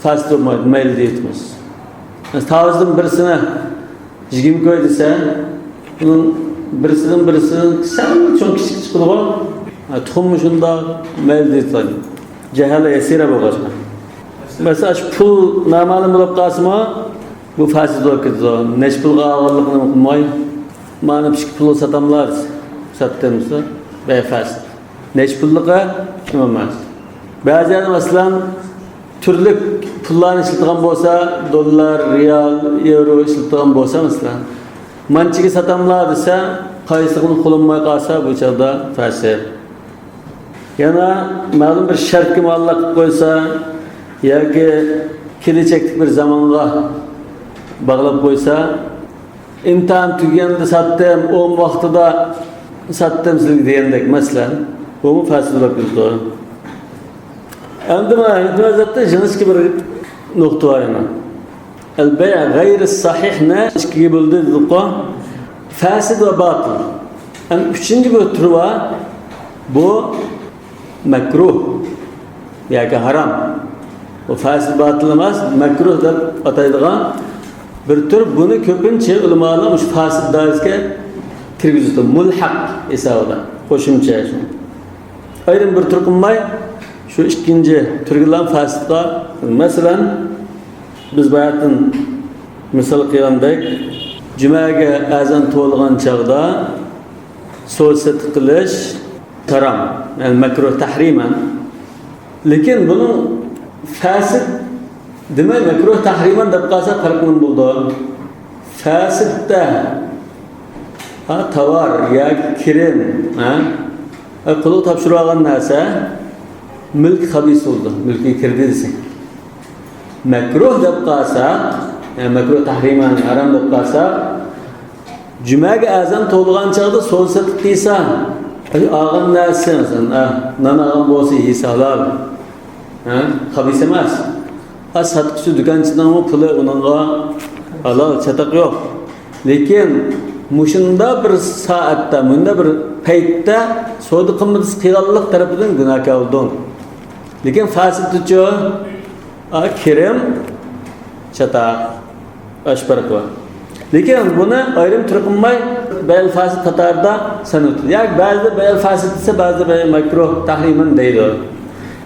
فاسىد بولمايدۇ، مەيلى دەيتىمىز. مەسىلەن، تاۋۇزدىن بىرسىنى يىگىرمە كوي دېسە، بۇنىڭ بىرسىدىن بىرسى سەل چوڭ كىچىك چىقىدىغۇ. ھە، تۇخۇممۇ شۇنداق، مەيلى دەيتىمىز. جەھالە يەسىرە بولغاچقا. مەسىلەن، شۇ پۇل نامەلۇم بولۇپ قالسىمۇ، بۇ فاسىد بولۇپ كېتىدۇ. نەچچە پۇلغا ئالغانلىقىنى قىلماي، مانا ئىككى پۇلغا ساتاملا دېسە، ساتتىم دېسە، بەيئەل فاسىد. نەچچە پۇللۇقى ئىمام ئەمەس. بەزى يەردە، مەسىلەن، تۈرلۈك پۇللارنى ئىشلىتىدىغان بولسا، دوللار، رېئال، يېۋرو ئىشلىتىدىغان بولسا، مەسىلەن، مانچىگە ساتاملا دېسە، قايسىغىنى قولۇنماي قالسا، بۇ چاغدا فاسىد. يەنە مەلۇم بىر شەرتكە مۇئەللەق قىلىپ قويسا ياكى كېلەچەكلىك بىر زامانغا باغلاپ قويسا، ئىمتىھان تۈگىگەندە ساتتىم، ئون ۋاقتىدا ساتتىم سىزگە دېگەندەك، مەسىلەن، بۇمۇ پاسىد بولۇپ كېتىدۇ. ئەمدى مانا ھېكمەت ھەزرەتتە يېڭىچە بىر نۇقتا بار يەنە. ئەل بەيئ غەيرى سەھىھنى ئىككىگە بۆلدى دېدۇققۇ. فاسىد ۋە باتىل. ئەمدى ئۈچىنچى بىر تۈرى بار. بۇ مەكرۇھ ياكى ھارام. بۇ فاسىد باتىل ئەمەس، مەكرۇھ دەپ ئاتايدىغان بىر تۈر. بۇنى كۆپىنچە ئۆلىمالار مۇشۇ فاسىد دائىرىسىگە كىرگۈزىدۇ. مۇلھەق ھېسابىدا، قوشۇمچە. ئايرىم بىر تۈر قىلماي، شۇ ئىككىنچى تۈرگىلا فاسىدقا، مەسىلەن، بىز باياتىن مىسال قىلغاندەك، جۈمەگە ئەزان توۋلىغان چاغدا سودا سېتىق قىلىش ھارام، يەنى مەكرۇھ تەھرىمەن. لېكىن بۇنىڭ فاسىد دېمەي، مەكرۇھ تەھرىمەن دەپ قالسا پەرق نېمە بولىدۇ؟ فاسىدتە، ھە، تاۋار ياكى كىرىم، ھە، ھە، قۇلغا تاپشۇرۇۋالغان نەرسە مۈلك خەبىس بولىدۇ، مۈلكىگە كىردى دېسەك. مەكرۇھ دەپ قالساق، يەنى مەكرۇھ تەھرىمەن، ھارام دەپ قالساق، جۈمەگە ئەزان توۋلىغان چاغدا سودا سېتىق قىلسا، ئالغان نەرسىسى، مەسىلەن، ھە، نان ئالغان بولسا يېسە ھالال. ھە؟ خەبىس ئەمەس. ھە، ساتقۇچى دۇكانچىنىڭمۇ پۇلى ئۇنىڭغا ھالال، چاتاق يوق. لېكىن مۇشۇنداق بىر سائەتتە، مۇنداق بىر پەيتتە سودا قىلمىدىسى قىلغانلىق تەرىپىدىن گۇناھكار بولدۇڭ. لېكىن فاسىدتىچۇ؟ ئا، كىرىم، چاتاق. ئاشۇ پەرقى بار. لېكىن بۇنى ئايرىم تۈر قىلماي، بەيئەل فاسىد قاتارىدا سانىۋېتىدۇ. ياكى بەزىدە بەيئەل فاسىد دېسە، بەزىدە بەيئەل مەكرۇھ تەھرىمەن دەيدۇ.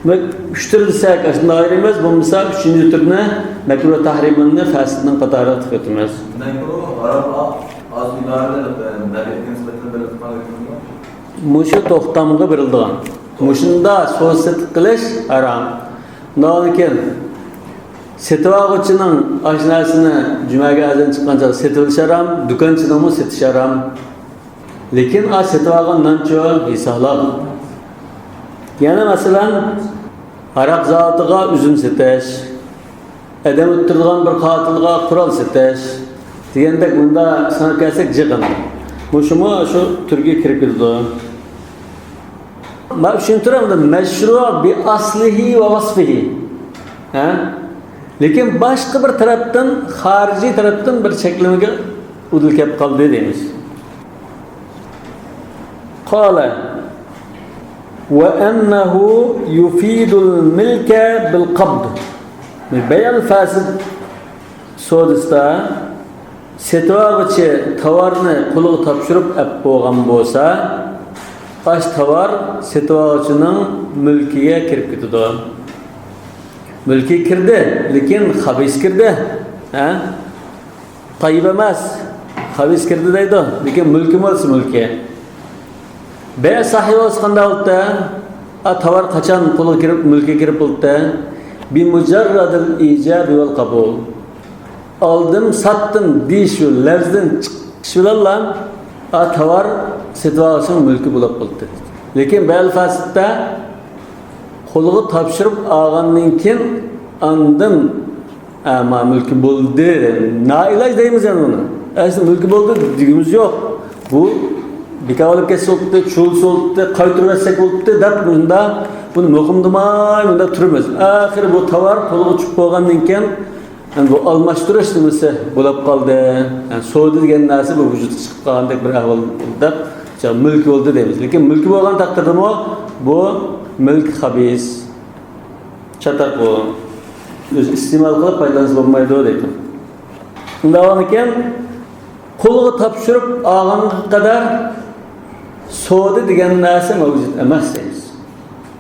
دېمەك، ئۈچ تۈر دېسەك، ئاشۇنداق ئايرىمىمىز، بولمىسا ئۈچىنچى تۈرنى، مەكرۇھ تەھرىمەننى فاسىدنىڭ قاتارىغا تىقىۋېتىمىز. مەكرۇھ، ھارام، ئاز ئىبارە دەپ، نەبىي ئەكرەم سىپەتىنى بىرلىكتە قىلغان. مۇشۇ توختامغا بېرىلىدىغان. مۇشۇنداق سودا سېتىق قىلىش ھارام. ئۇنداقتىن كېيىن سېتىۋالغۇچىنىڭ ئاشۇ نەرسىنى جۈمەگە ئەزان چىققان چاغدا سېتىۋېلىشى ھارام، دۇكانچىنىڭمۇ سېتىشى ھارام. لېكىن ئا سېتىۋالغان نانچۇ يېسە ھالال. يەنە مەسىلەن، ھاراق زاۋۇتىغا ئۈزۈم سېتىش. ئادەم ئۆلتۈرىدىغان بىر قاتىلغا قورال سېتىش دېگەندەك، بۇندا ساناپ كەلسەك جىق ئەمدى. مۇشۇمۇ شۇ تۈرگە كىرىپ كېتىدۇ. مانا شۇنى تۇرۇڭ، مەشرۇ بىئەسلىھى ۋە ۋەسفىھى. ھە؟ لېكىن باشقا بىر تەرەپتىن، خارىجىي تەرەپتىن بىر چەكلىمىگە ئۇدۇل كەپ قالدى دەيمىز. قال وأنه يفيد الملك بالقبض. بەيئۇل فاسىد سودىسىدا سېتىۋالغۇچى تاۋارنى قولىغا تاپشۇرۇپ ئەپ بولغان بولسا، ئاش تاۋار سېتىۋالغۇچىنىڭ مۈلكىگە كىرىپ كېتىدۇ. مۈلكى كىردى، لېكىن خەبىس كىردى. ھە؟ تەييىب ئەمەس، خەبىس كىردى دەيدۇ، لېكىن مۈلكى بولسا مۈلكى. بەيئۇ سەھىھ بولسا قانداق بولدى؟ ئا، تاۋار قاچان قولغا كىرىپ، مۈلكىگە كىرىپ بولدى؟ بمجرد الإيجاب والقبول. ئالدىم، ساتتىم دېيىش لەۋزىدىن چىقىش بىلەنلا، ئا، تاۋار سېتىۋالغۇچىنىڭ مۈلكى بولۇپ قالدى. لېكىن بەيئۇل فاسىدتا قولغا تاپشۇرۇپ ئالغاندىن كېيىن، ئاندىن، ئە، ما مۈلكى بولدى، نائىلاج دەيمىز ئەمدى ئۇنى. ئەسلى مۈلكى بولدى دېگۈمىز يوق. بۇ بىكار بولۇپ كەتسە بولۇپتۇ، چۇۋۇلسا بولۇپتۇ، قايتۇرۇۋەتسەك بولۇپتۇ دەپ مۇندا بۇنى مۇقىمدىماي مۇندا تۇرىمىز. ئاخىرى بۇ تاۋار قولغا چۈشۈپ بولغاندىن كېيىن، يەنى بۇ ئالماشتۇرۇش نېمىسى بولۇپ قالدى. يەنى سودا دېگەن نەرسە بۇ ۋۇجۇدقا چىقىپ قالغاندەك بىر ئەھۋال دەپ، مۈلكى بولدى دەيمىز. لېكىن مۈلكى بولغان تەقدىردىمۇ بۇ مۈلك خەبىس. چاتاق بۇ. ئۆزى ئىستېمال قىلىپ پايدىلانسا بولمايدۇ دەيدۇ. ئۇنداق بولغاندىكىن، قولغا تاپشۇرۇپ ئالغانغا قەدەر سودا دېگەن نەرسە مەۋجۇت ئەمەس دەيمىز.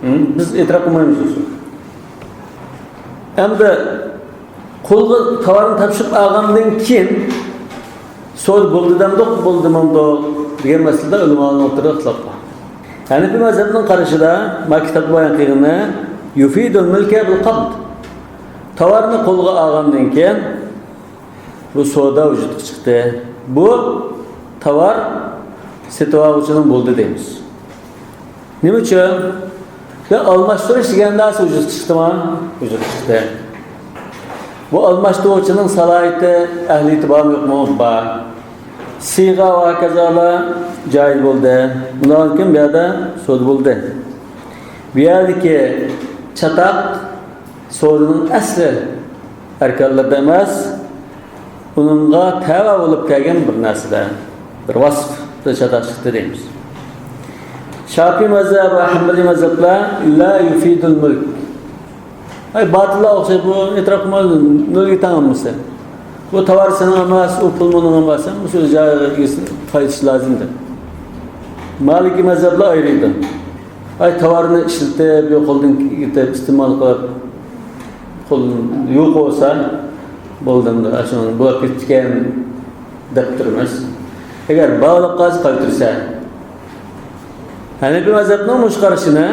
ھە؟ بىز ئېتىراپ قىلمايمىز ئۇنى. ئەمدى قولغا تاۋارنى تاپشۇرۇپ ئالغاندىن كېيىن، سودا بولدى دەمدۇق، بولدى دېمەمدۇق دېگەن مەسىلىدە ئۆلىمالارنىڭ ئوتتۇرىدا ئىختىلاپ بار. ھەنەفىي مەزھەپنىڭ قارىشىدا، ما كىتابتا بايان قىلغىنى، يفيد الملك بالقبض. تاۋارنى قولغا ئالغاندىن كېيىن، بۇ سودا ۋۇجۇدقا چىقتى. بۇ تاۋار سېتىۋالغۇچىنىڭ بولدى دەيمىز. نېمە ئۈچۈن؟ يا ئالماشتۇرۇش دېگەن نەرسە ۋۇجۇدقا چىقتىما؟ ۋۇجۇدقا چىقتى. بۇ ئالماشتۇرغۇچىنىڭ سالاھىيىتى، ئەھلىيىتى بارمۇ يوقمۇ؟ بار. سىيغە ۋە ھاكازالار جايىز بولدى. بۇنىڭدىن كېيىن بۇ يەردە سودا بولدى. بۇ يەردىكى چاتاق سودىنىڭ ئەسلى ئەركانلىرىدا ئەمەس، ئۇنىڭغا تەۋە بولۇپ كەلگەن بىر نەرسىدە، بىر ۋاسىپتا چاتاق چىقتى دەيمىز. شاپىئىي مەزھەپ ۋە ھەنبەلىي مەزھەپلەر لا يفيد الملك. ئەي، باتىللار ئوخشاش، بۇ ئېتىراپ قىلما، نۆلگە تەڭ ھەممىسى. بۇ تاۋار سېنىڭ ئەمەس، ئۇ پۇل مۇنىڭ ئەمەس، ھەممىسى ئۆز جايىغا ئىگىسى قايتىشى لازىم دەپ. مالىكىي مەزھەپلەر ئايرىيدۇ. ئاي، تاۋارنى ئىشلىتىپ، يا قولدىن كېتىپ، ئىستېمال قىلىپ، قول يۇقى بولسا، بولدى ئەمدى، ئاشۇ بولاپ كېتىپتىكەن دەپ تۇرىمىز. ئەگەر بار بولۇپ قالسا، قايتۇرسا. ھەنەفىي مەزھەپنىڭ مۇشۇ قارىشىنى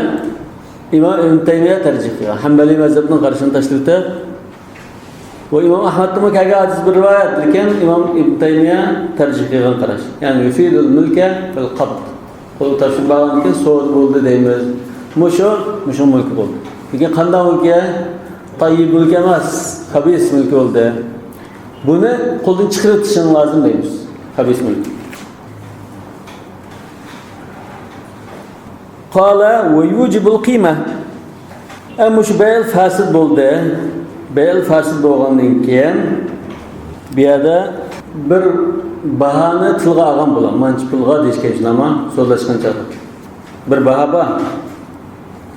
ئىمام ئىبن تەيمىيە تەرجىھ قىلغان. ھەنبەلىي مەزھەپنىڭ قارىشىنى تاشلىۋېتىپ، بۇ ئىمام ئەھمەدتىنمۇ كەلگەن ھەدىس بىر رىۋايەت، لېكىن ئىمام ئىبن تەيمىيە تەرجىھ قىلغان قاراش. يەنى يفيد الملك بالقبض. قولغا تاپشۇرۇپ بەرگەندىن كېيىن سودا بولدى دەيمىز. مۇشۇ، مۇشۇ مۈلكى بولدى. لېكىن قانداق مۈلكى؟ تەييىب مۈلكى ئەمەس، خەبىس مۈلكى بولدى. بۇنى قولدىن چىقىرىۋېتىشىڭ لازىم دەيمىز. خەبىس مۈلكى. قال ويوجب القيمة. ئە، مۇشۇ بەيئۇل فاسىد بولدى. بەيئۇل فاسىد بولغاندىن كېيىن، بۇ يەردە بىر باھانى تىلغا ئالغان بولىمىز. مانچە پۇلغا دېيىشكەن شۇنداقمۇ؟ سودىلاشقان چاغدا بىر باھا بار.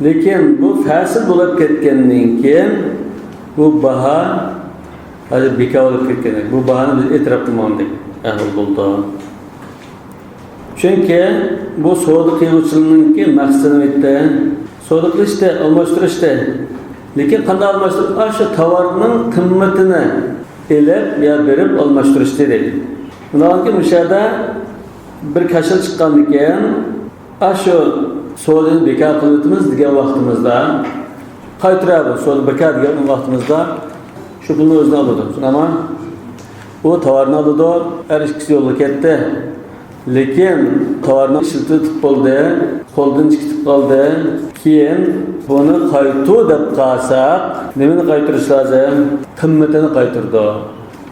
لېكىن بۇ فاسىد بولۇپ كەتكەندىن كېيىن، بۇ باھا ھازىر بىكار بولۇپ كەتكەندەك، بۇ باھانى بىز ئېتىراپ قىلمىغاندەك ئەھۋال بولىدۇ. چۈنكى بۇ سودا قىلغۇچىنىڭكى مەقسىتىنى ئېيتتى. سودا قىلىشتى، ئالماشتۇرۇشتى. لېكىن قانداق ئالماشتۇرۇش؟ ئاشۇ تاۋارنىڭ قىممىتىنى ئېلىپ يا بېرىپ ئالماشتۇرۇشتى دەيدۇ. ئۇنداقكى مۇشۇ يەردە بىر كاشىلا چىققاندىكىن، ئاشۇ سودىنى بىكار قىلىۋېتىمىز دېگەن ۋاقتىمىزدا، قايتۇرار بۇ سودا بىكار دېگەن ۋاقتىمىزدا، شۇ پۇلنى ئۆزىنى ئالىدۇ. شۇنداقمۇ؟ ئۇ تاۋارنى ئالىدۇ، ھەر ئىككىسى يولغا كەتتى. لېكىن تاۋارنى ئىشلىتىۋېتىپ بولدى، قولدىن چىقىپ قالدى. كېيىن بۇنى قايتۇر دەپ قالساق، نېمىنى قايتۇرۇش لازىم؟ قىممىتىنى قايتۇرىدۇ.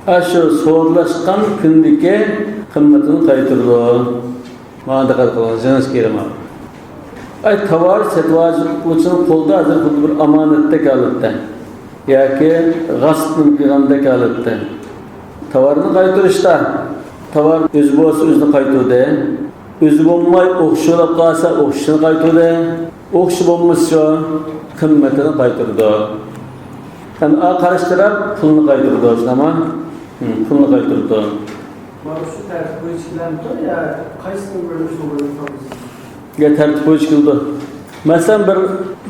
ئاشۇ سودىلاشقان كۈندىكى قىممىتىنى قايتۇرىدۇ. ماڭا دىققەت قىلىڭ، جىڭىش كېرىما. ئاي، تاۋار سېتىۋالغۇچىنىڭ قولىدا ھازىر خۇددى بىر ئامانەتتەك ھالەتتە ياكى غەسىپنى قىلغاندەك ھالەتتە. تاۋارنى قايتۇرۇشتا، تاۋار ئۆزى بولسا ئۆزىنى قايتۇردى. ئۆزى بولماي ئوخشىشىپ قالسا ئوخشىشىنى قايتۇردى. ئوخشىشى بولمىسا قىممىتىنى قايتۇرىدۇ. ئەمما قارشى تەرەپ پۇلنى قايتۇرىدۇ، شۇنداقمۇ؟ ھىم، پۇلنى قايتۇرىدۇ. مانا شۇ تەرتىپ بويىچە كېلەمدۇ يا قايسىنى بىرىنچى بولۇپ قالىمىز؟ يا تەرتىپ بويىچە كېلىدۇ. مەسىلەن، بىر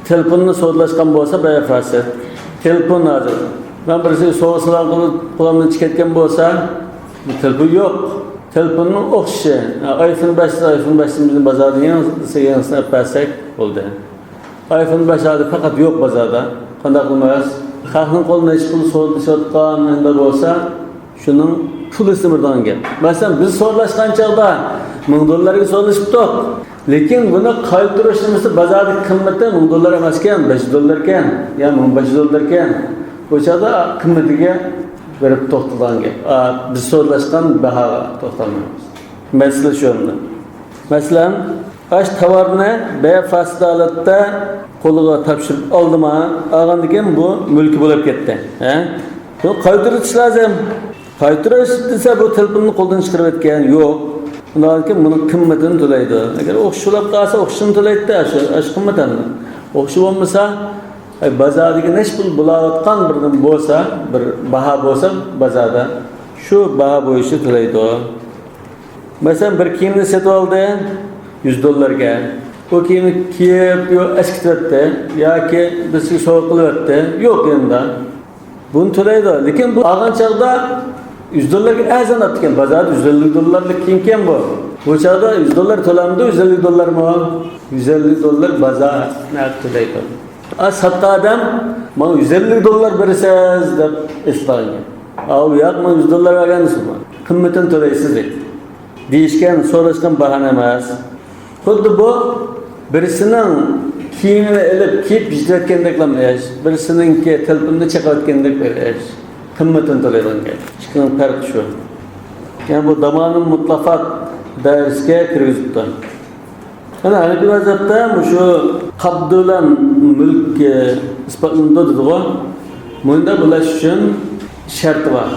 تېلېفوننى سودىلاشقان بولسا، بەيئۇ فاسىد. تېلېفون ھازىر. مەن بىرسىگە سوۋغا سالام قىلىپ، قولۇمدىن چىقىپ كەتكەن بولسا، بۇ تېلېفون يوق. تېلېفوننىڭ ئوخشىشى. ئايفون بەش، ئايفون بەشنى بىزنىڭ بازاردا يېڭىسى، يېڭىسىنى ئەپ بەرسەك بولدى. ئايفون بەش ھازىر پەقەت يوق بازاردا. قانداق قىلىمىز؟ خەقنىڭ قولىدا نەچچە پۇل سودىلىشىۋاتقان ئەمدى بولسا، شۇنىڭ پۇلى سىمىرىدىغان گەپ. مەسىلەن، بىز سودىلاشقان چاغدا مىڭ دوللارغا سودىلىشىپتۇق. لېكىن بۇنى قايتۇرۇش نېمىسى بازاردىكى قىممىتى مىڭ دوللار ئەمەسكەن، بەش يۈز دوللاركەن يا مىڭ بەش يۈز دوللاركەن. بۇ چاغدا قىممىتىگە بېرىپ توختىلىدىغان گەپ. ئا، بىز سودىلاشقان باھاغا توختالمايمىز. مەسىلە شۇ ئەمدى. مەسىلەن، ئاشۇ تاۋارنى بەيئۇ فاسىد ھالەتتە قولىغا تاپشۇرۇپ ئالدىما، ئالغاندىن كېيىن بۇ مۈلكى بولۇپ كەتتى. ھە؟ بۇ قايتۇرۇۋېتىش لازىم. قايتۇرۇش دېسە، بۇ تېلېفوننى قولدىن چىقىرىۋەتكەن يوق. ئۇنداقتىن كېيىن بۇنىڭ قىممىتىنى تۆلەيدۇ. ئەگەر ئوخشىشىپ قالسا، ئوخشىشىنى تۆلەيدۇ، ئاشۇ، ئاشۇ قىممەت ئەمدى. ئوخشىشى بولمىسا، ئەي، بازاردىكى نەچچە پۇل بولاۋاتقان بىر نېمە بولسا، بىر باھا بولسا بازاردا، شۇ باھا بويىچە تۆلەيدۇ. مەسىلەن، بىر كىيىمنى سېتىۋالدى، يۈز دوللارغا. ئۇ كىيىمنى كىيىپ، يو-، ئەسكىتىۋەتتى ياكى بىرسىگە سوۋغا قىلىۋەتتى، يوق يېنىدا. بۇنى تۆلەيدۇ. لېكىن بۇ ئالغان چاغدا يۈز دوللارغا ئەرزان ئاپتىكەن. بازاردا يۈز ئەللىك دوللارلىق كىيىمكەن بۇ. بۇ چاغدا يۈز دوللار تۆلەمدۇ، يۈز ئەللىك دوللارمۇ؟ يۈز ئەللىك دوللار بازار نەق تۆلەيدۇ. ئا، ساتقان ئادەم، «ماڭا يۈز ئەللىك دوللار بېرىسىز» دەپ ئېيتقان. ئاۋۇ ياق، «ماڭا يۈز دوللار بەرگەن» دېسە، «قىممىتىنى تۆلەيسىز» دەيدۇ. دېيىشكەن، سوراشقان باھانە ئەمەس. خۇددى بۇ بىرسىنىڭ كىيىمىنى ئېلىپ كىيىپ يېتىۋەتكەندەكلا ئىش، بىرسىنىڭكى تېلېفونىنى چېقىۋەتكەندەك بىر ئىش. قىممىتىنى تۆلەيدىغان گەپ. ئىككىنىڭ پەرقى شۇ. يەنى بۇ دامانىن مۇتلەقات دائىرىسىگە كىرگۈزۈپتۇ. يەنە ھەنەپىي مەزھەپتە مۇشۇ قابض بىلەن مۈلك، ئى، ئىسپاتلىنىدۇ دېدىغۇ. مۇندا بۇلاش ئۈچۈن شەرتى بار.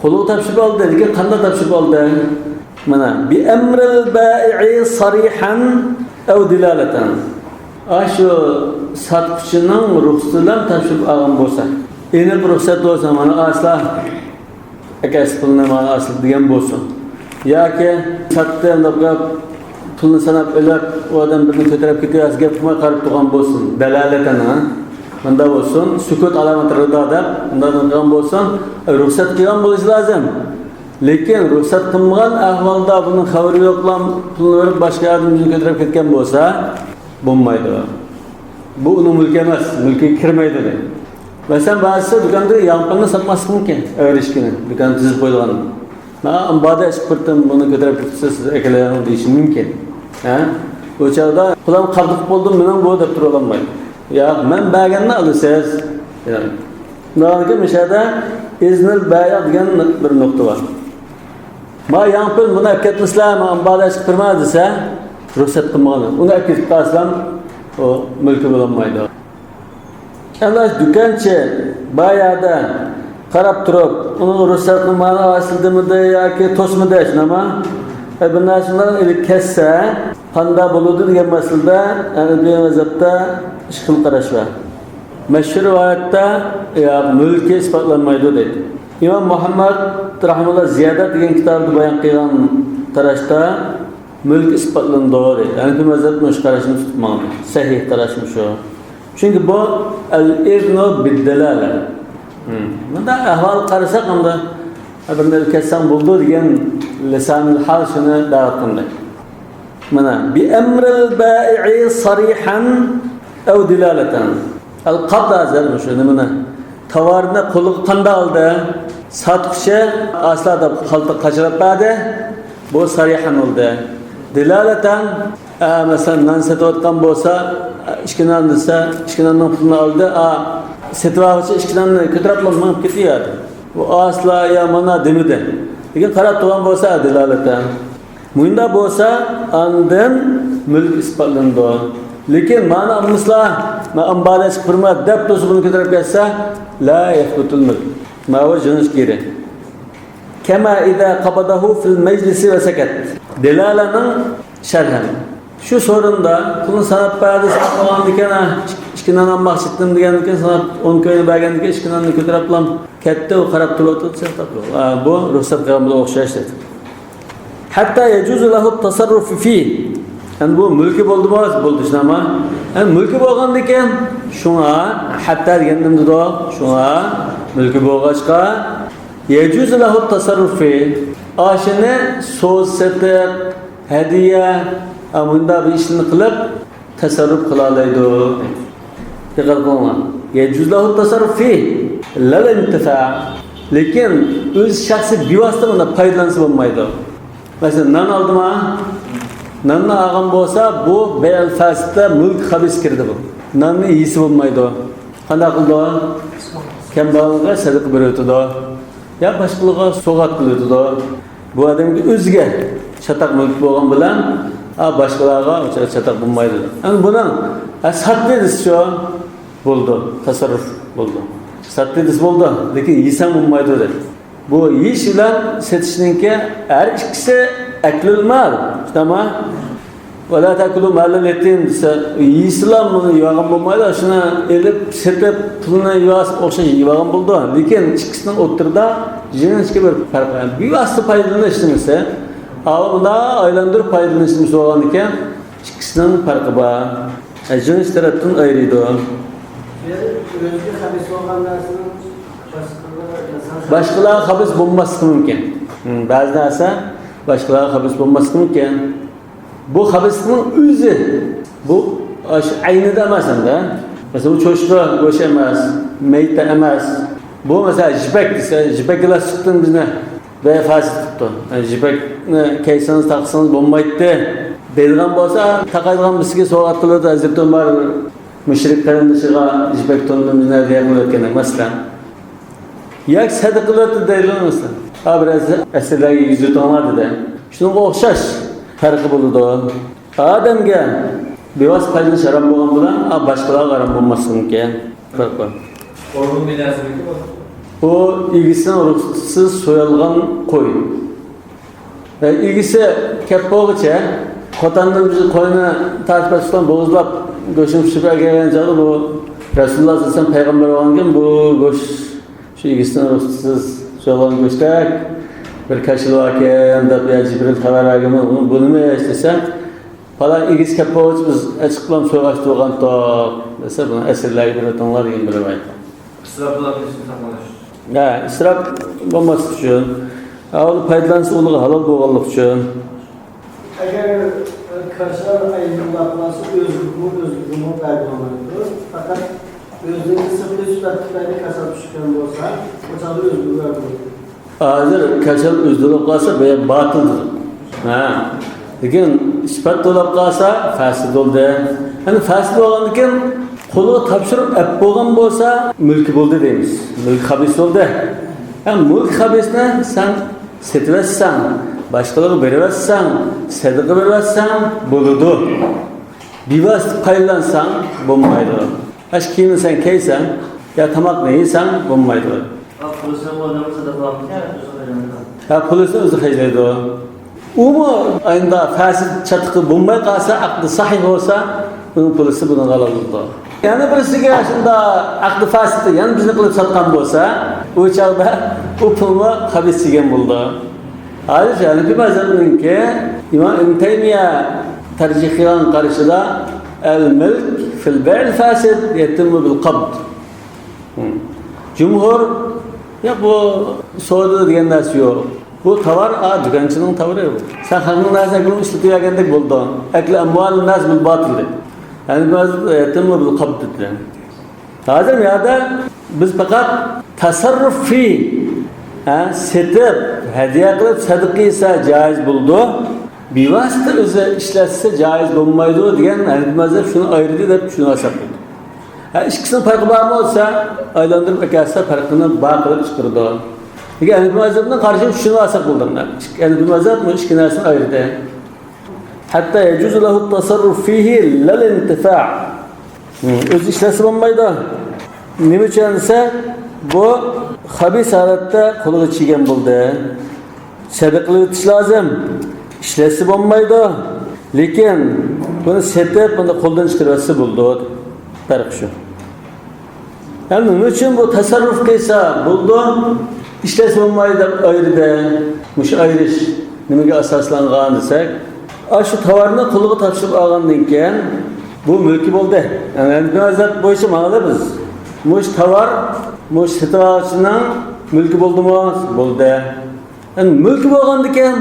قولىغا تاپشۇرۇپ ئالدى، لېكىن قانداق تاپشۇرۇپ ئالدى؟ مانا، بِأَمْرِ الْبَائِعِ صَرِيحًا أَوْ دِلَالَةً. ئاشۇ ساتقۇچىنىڭ رۇخسىتى بىلەن تاپشۇرۇپ ئالغان بولسا، ئېنىق رۇخسەت بولسا، مانا ئاسلا ئەكەلسە پۇلنى مانا ئاسلا دېگەن بولسۇن. ياكى ساتتى، ئۇنداق قىلىپ پۇلنى ساناپ ئېلىپ، ئۇ ئادەم بىرنى كۆتۈرۈپ كېتىۋەرسە، گەپ قىلماي قاراپ تۇرغان بولسۇن. دەلالەتەن، ھە؟ مۇنداق بولسۇن، سۈكۈت ئالامەت رىدا دەپ، مۇنداق قىلغان بولسۇن، رۇخسەت قىلغان بولۇشى لازىم. لېكىن رۇخسەت قىلمىغان ئەھۋالدا، بۇنىڭ خەۋىرى يوقلا پۇلنى بېرىپ، باشقا ئادەم يۈزىنى كۆتۈرۈپ كەتكەن بولسا، بولمايدۇ. بۇ ئۇنىڭ مۈلكى ئەمەس، مۈلكىگە كىرمەيدۇ دەيدۇ. مەسىلەن، بەزىسى دۇكاندا ياڭپىلنى ساتماسلىقى مۇمكىن، ئەگەر ئىشىكىنى، دۇكان تىزىپ قويىدىغان. مانا ئامباردا ئىشىك بىر تىن بۇنى كۆتۈرۈپ كېتىسىز، سىز ئەكېلىڭ دېيىشى مۇمكىن. ھە؟ بۇ چاغدا پۇلان قاپلىق بولدۇم، مېنىڭ بۇ دەپ تۇرۇۋالالمايدۇ. ياق، مەن بەرگەننى ئالىسىز. ياق. مۇشۇ يەردە ئىزنىل بەيئ دېگەن بىر نۇقتا بار. ما ياڭپىل بۇنى ئەپ كەتمىسىلە، ما ئامباردا ئىشىك قىرما دېسە، رۇخسەت قىلمىغان. ئۇنى ئەپ كېتىپ قالسىلام، ئۇ مۈلكى بولالمايدۇ. ئەمما دۇكانچى بايادا قاراپ تۇرۇپ، ئۇنىڭ رۇخسەت قىلمىغانى ئاسىلدىمىدى ياكى توسمىدى، شۇنداقمۇ؟ ئە، بۇ نەرسىلەرنى ئېلىپ كەتسە، قانداق بولىدۇ دېگەن مەسىلىدە، يەنى بۇ مەزھەپتە ئىككى خىل قاراش بار. مەشھۇر رىۋايەتتە، ياق، مۈلكى ئىسپاتلانمايدۇ دەيدۇ. ئىمام مۇھەممەد رەھىمەھۇللا زىيادەت دېگەن كىتابىدا بايان قىلغان قاراشتا مۈلك ئىسپاتلىنىدۇ دەيدۇ. ھەنەفىي مەزھەپ مۇشۇ قاراشنى تۇتۇپ ماڭىدۇ. سەھىھ قاراش مۇشۇ. چۈنكى بۇ ئەل-ئىزنۇ بىددەلالە. مم. بۇنداق ئەھۋال قارىساق، ئەمدى بىرنى ئېلىپ كەتسەڭ بولىدۇ دېگەن لىسانىل ھال شۇنى دەۋاتقاندەك. مانا، بىئەمرىل بائىئى سارىھەن ئەۋ دىلالەتەن. ئەل-قەبز ھازىر مۇشۇ نېمىنى؟ تاۋارنى قولىغا قانداق ئالدى؟ ساتقۇچى ئاسلا دەپ قالتىق قاچىلاپ بەردى. بۇ سەرىھەن بولدى. دىلالەتەن، ئە، مەسىلەن، نان سېتىۋاتقان بولسا، ئىككى نان دېسە، ئىككى ناننىڭ پۇلىنى ئالدى، ئا، سېتىۋالغۇچى ئىككى ناننى كۆتۈرۈپلا مېڭىپ كېتىۋەردى. بۇ ئاسلا يا مانا دېمىدى. لېكىن قاراپ تۇرغان بولسا، دىلالەتەن. مۇنداق بولسا، ئاندىن مۈلۈك ئىسپاتلىنىدۇ. لېكىن مانا ئالمىسىلا، مەن ئامباردا چىقىپ تۇرىمەن دەپ تۇرسا، بۇنى كۆتۈرۈپ كەتسە، لا يەسبۇتۇل مۈلك. ماۋۇ جىڭىش كىرى. كەما ئىزا قابادەھۇ فىل مەجلىسى ۋە سەكەت. دىلالەنىڭ شەرھى. شۇ سورۇندا پۇلنى ساناپ بەردى، ساناپ بولغاندىكىن، ھە، ئىككى نان ئالماقچى ئىدىم دېگەندىكىن، ساناپ ئون كوينى بەرگەندىكىن، ئىككى ناننى كۆتۈرۈپلا كەتتى، ئۇ قاراپ تۇرۇۋاتىدۇ، سېتىپ. ئا، بۇ رۇخسەت قىلغان بىلەن ئوخشاش دېدى. ھەتتا يەجۇزۇ لەھۇ تەسەررۇف فى. يەنى بۇ مۈلكى بولدىمۇ؟ بولدى، شۇنداقمۇ؟ يەنى مۈلكى بولغاندىكىن، شۇڭا، ھەتتا دېگەندىن دېدۇ، شۇڭا مۈلكى بولغاچقا، يەجۇزۇ لەھۇ تەسەررۇف فى. ئاشۇنى سودا سېتىق، ھەدىيە، ئا، مۇنداق بىر ئىشنى قىلىپ، تەسەررۇپ قىلالايدۇ. دىققەت قىلىڭلار. يەجۇزۇ لەھۇ تەسەررۇف فى لەل ئىنتىفا. لېكىن ئۆز شەخسى بىۋاسىتە بۇنداق پايدىلانسا بولمايدۇ. مەسىلەن، نان ئالدىما؟ ناننى ئالغان بولسا، بۇ بەيئۇل فاسىدتا مۈلك خابىس كىرىدۇ بۇ. ناننى يېسە بولمايدۇ. قانداق قىلىدۇ؟ كەمبەغەلگە سەدىقە بېرىۋېتىدۇ. يا باشقىلارغا سوۋغات قىلىۋېتىدۇ. بۇ ئادەمگە ئۆزىگە چاتاق مۈلۈك بولغان بىلەن، ئا، باشقىلارغا ئۇ چاتاق بولمايدۇ. ئەمدى بۇنىڭ، ئا، ساتتى دېسىچۇ؟ بولىدۇ، تەسەررۇپ بولىدۇ. ساتتى دېسە بولىدۇ، لېكىن يېسەڭ بولمايدۇ دېدى. بۇ يېيىش بىلەن سېتىشنىڭكى ھەر ئىككىسى ئەكلۇل مال، شۇنداقمۇ؟ ۋەلا تەكۇلۇ مالەل يەتىم دېسە، يېسىلا بۇنى يېۋالغان بولمايدۇ، شۇنى ئېلىپ، سېتىپ، پۇلىنى يېۋالسا ئوخشاش يېۋالغان بولىدۇ. لېكىن ئىككىسىنىڭ ئوتتۇرىدا جىڭىشكە بىر پەرق بار. بىۋاسىتە پايدىلىنىش دېمىسە، ئاۋۇ مۇنداق ئايلاندۇرۇپ پايدىلىنىش دېمىسە بولغاندىكىن، ئىككىسىنىڭ پەرقى بار. ئە، جىڭىش تەرەپتىن ئايرىيدۇ. ئۆزىگە خەبىس بولغان نەرسىنىڭ باشقىلارغا، باشقىلارغا خەبىس بولماسلىقى مۇمكىن. ھىم، بەزى نەرسە باشقىلارغا خەبىس بولماسلىقى مۇمكىن. بۇ خەبىسنىڭ ئۆزى، بۇ ئاشۇ ئەينىدە ئەمەس ئەمدى. مەسىلەن، بۇ چوشقا گۆشى ئەمەس، مەيتە ئەمەس. بۇ، مەسىلەن، يىپەك دېسە، يىپەك گىلاس سۈتتىن بىزنى بەي فاسىد قىپتۇ. يىپەكنى كىيسىڭىز، تاقىسىڭىز بولمايتتى دەيدىغان بولسا، تاقايدىغان بىرسىگە سوۋغات قىلىۋېتىدۇ. ھەزرىتى ئۇمار مۇشرىك قېرىندىشىغا يىپەك توننى مىنە دېگەن بولۇۋەتكەن، مەسىلەن. ياكى سەدىقە قىلىۋەتتى دەيدۇ، مەسىلەن. ھا، بىر ئەسىرلەرگە يېگۈزۈۋېتىڭلار دېدى. شۇنىڭغا ئوخشاش پەرقى بولىدۇ. ئادەمگە بىۋاسىتە پايدىلىنىش ھارام بولغان بىلەن، ئا، باشقىلارغا ھارام بولماسلىقى مۇمكىن. پەرق بار. ئورۇن بىناسىنىڭكى بۇ. ئۇ ئىگىسىنىڭ رۇخسىتىسىز سويۇلغان قوي. ئە، ئىگىسى كەپ بولغۇچە، قوتاندىن بىز قوينى تارتىپ ئەتسىلا بوغۇزلاپ، گۆشىنى پىشۇرۇپ ئەكەلگەن چاغدا بۇ رەسۇلۇللا سەللەللاھۇ ئەلەيھى ۋەسەللەم پەيغەمبەر بولغاندىكىن، بۇ گۆش شۇ ئىگىسىنىڭ رۇخسىتىسىز سويۇلغان گۆشتەك، بىر كاشىلا باركەن دەپ، يا جىبرىل خەۋەر بەرگەنمۇ، بۇ، بۇ نېمە ئىش دېسە، پالان ئىگىسى كەپ بولغۇچە بىز ئەچىقلام سويغاچ تۇرغانتۇق دېسە، بۇنى ئەسىرلەرگە بېرىۋېتىڭلار دېگەن بىر رىۋايەت بار. ئىسراپلار ئۈچۈن ساقلىنىش. ھە، ئىسراپ بولماسلىق ئۈچۈن. ھە، ئۇنى پايدىلانسا ئۇلىغا ھالال بولغانلىقى ئۈچۈن. ئەگەر، ئە، كاشال ئەينىنى ئۇلاپ قالسا، ئۆزىگىمۇ، ئۆزىگىمۇ بەرگىلى بولمايدۇ. پەقەت ئۆزىنىڭكى سىرتقى سۈپەت تۈپەيلى كاشال چۈشكەن بولسا، ئۇ چاغدا ئۆزىگە بەرگىلى بولىدۇ. ھازىر كاشال ئۆزى بولۇپ قالسا، بۇ باتىل دېدۇق. ھە. لېكىن سۈپەت بولۇپ قالسا، فاسىد بولدى. يەنى فاسىد بولغاندىن كېيىن قۇلغا تاپشۇرۇپ ئەپ بولغان بولسا، مۈلكى بولدى دەيمىز. مۈلكى خابىس بولدى. ھە، مۈلكى خابىسنى سەن سېتىۋەتسەڭ، باشقىلارغا بېرىۋەتسەڭ، سەدىقە بېرىۋەتسەڭ بولىدۇ. بىۋاسىتە پايدىلانساڭ بولمايدۇ. ئاشۇ كىيىمنى سەن كىيسەڭ يا تاماقنى يېسەڭ بولمايدۇ. ھە، پۇلىسىنى ئۆزى خەجلەيدۇ. ئۇمۇ ئاينىدا فاسىد چاتىقى بولماي قالسا، ئەقدى ساھىھ بولسا، ئۇنىڭ پۇلىسى بۇنىڭغا ھالال بولىدۇ. يەنە بىرسىگە شۇنداق ئەقدى فاسىدتا يەنە بىرنى قىلىپ ساتقان بولسا، ئۇ چاغدا ئۇ پۇلمۇ خابىس يېگەن بولىدۇ. ھازىر ھەنەفىي مەزھەپنىڭكى ئىمام ئىبن تەيمىيە تەرجىھ قىلغان قارىشىدا، ئەل مىلك فىل بەيئىل فاسىد يەتىممۇ بىل قەبد. جۇمھۇر، ياق، بۇ سودا دېگەن نەرسە يوق. بۇ تاۋار، ئا، دۇكانچىنىڭ تاۋىرى بۇ. سەن خەقنىڭ نەرسىنى ئەكىلىپ ئىشلىتىۋەرگەندەك بولدۇڭ. ئەكلى ئەمۋالىن ناس بىل باتىل دەپ. يەتىممۇ بىل قەبد دېدى. ھازىر بۇ يەردە بىز پەقەت تەسەررۇف فى ھە، سېتىپ، ھەدىيە قىلىپ، سەدىقە قىلسا جايىز بولىدۇ. بىۋاسىتە ئۆزى ئىشلەتسە جايىز بولمايدۇ دېگەن ھەنەفىي مەزھەپ شۇنى ئايرىدى دەپ چۈشىنىۋالساق بولىدۇ. ھە، ئىككىسىنىڭ پەرقى بارمۇ دېسە، ئايلاندۇرۇپ ئەكەلسە پەرقىنى بار قىلىپ چىقىرىدۇ. لېكىن ھەنەفىي مەزھەپنىڭ قارىشىنى چۈشىنىۋالساق بولىدۇ. ھەنەفىي مەزھەپ بۇ ئىككى نەرسىنى ئايرىدى. ھەتتا يەجۇزۇ لەھۇ تەسەررۇف فىھى لەل ئىنتىفا. ئۆزى ئىشلەتسە بولمايدۇ. نېمە ئۈچۈن دېسە، بۇ خەبىس ھالەتتە قولىغا چىگەن بولدى. سەدىقىلىۋېتىش لازىم. ئىشلەتسە بولمايدۇ. لېكىن بۇنى سېتىپ، بۇنى قولدىن چىقىرىۋەتسە بولىدۇ. پەرق شۇ. يەنى نېمە ئۈچۈن بۇ تەسەررۇپ قىلسا بولىدۇ، ئىشلەتسە بولمايدۇ دەپ ئايرىدى؟ مۇشۇ ئايرىش نېمىگە ئاساسلانغان دېسەك، ئاشۇ تاۋارنى قولىغا تاپشۇرۇپ ئالغاندىن كېيىن بۇ مۈلكى بولدى. يەنى ھەنەفىي مەزھەپ بويىچە ماڭىدۇ بىز. مۇشۇ تاۋار مۇشۇ سېتىۋالغۇچىنىڭ مۈلكى بولدىمۇ؟ بولدى. يەنى مۈلكى بولغاندىكىن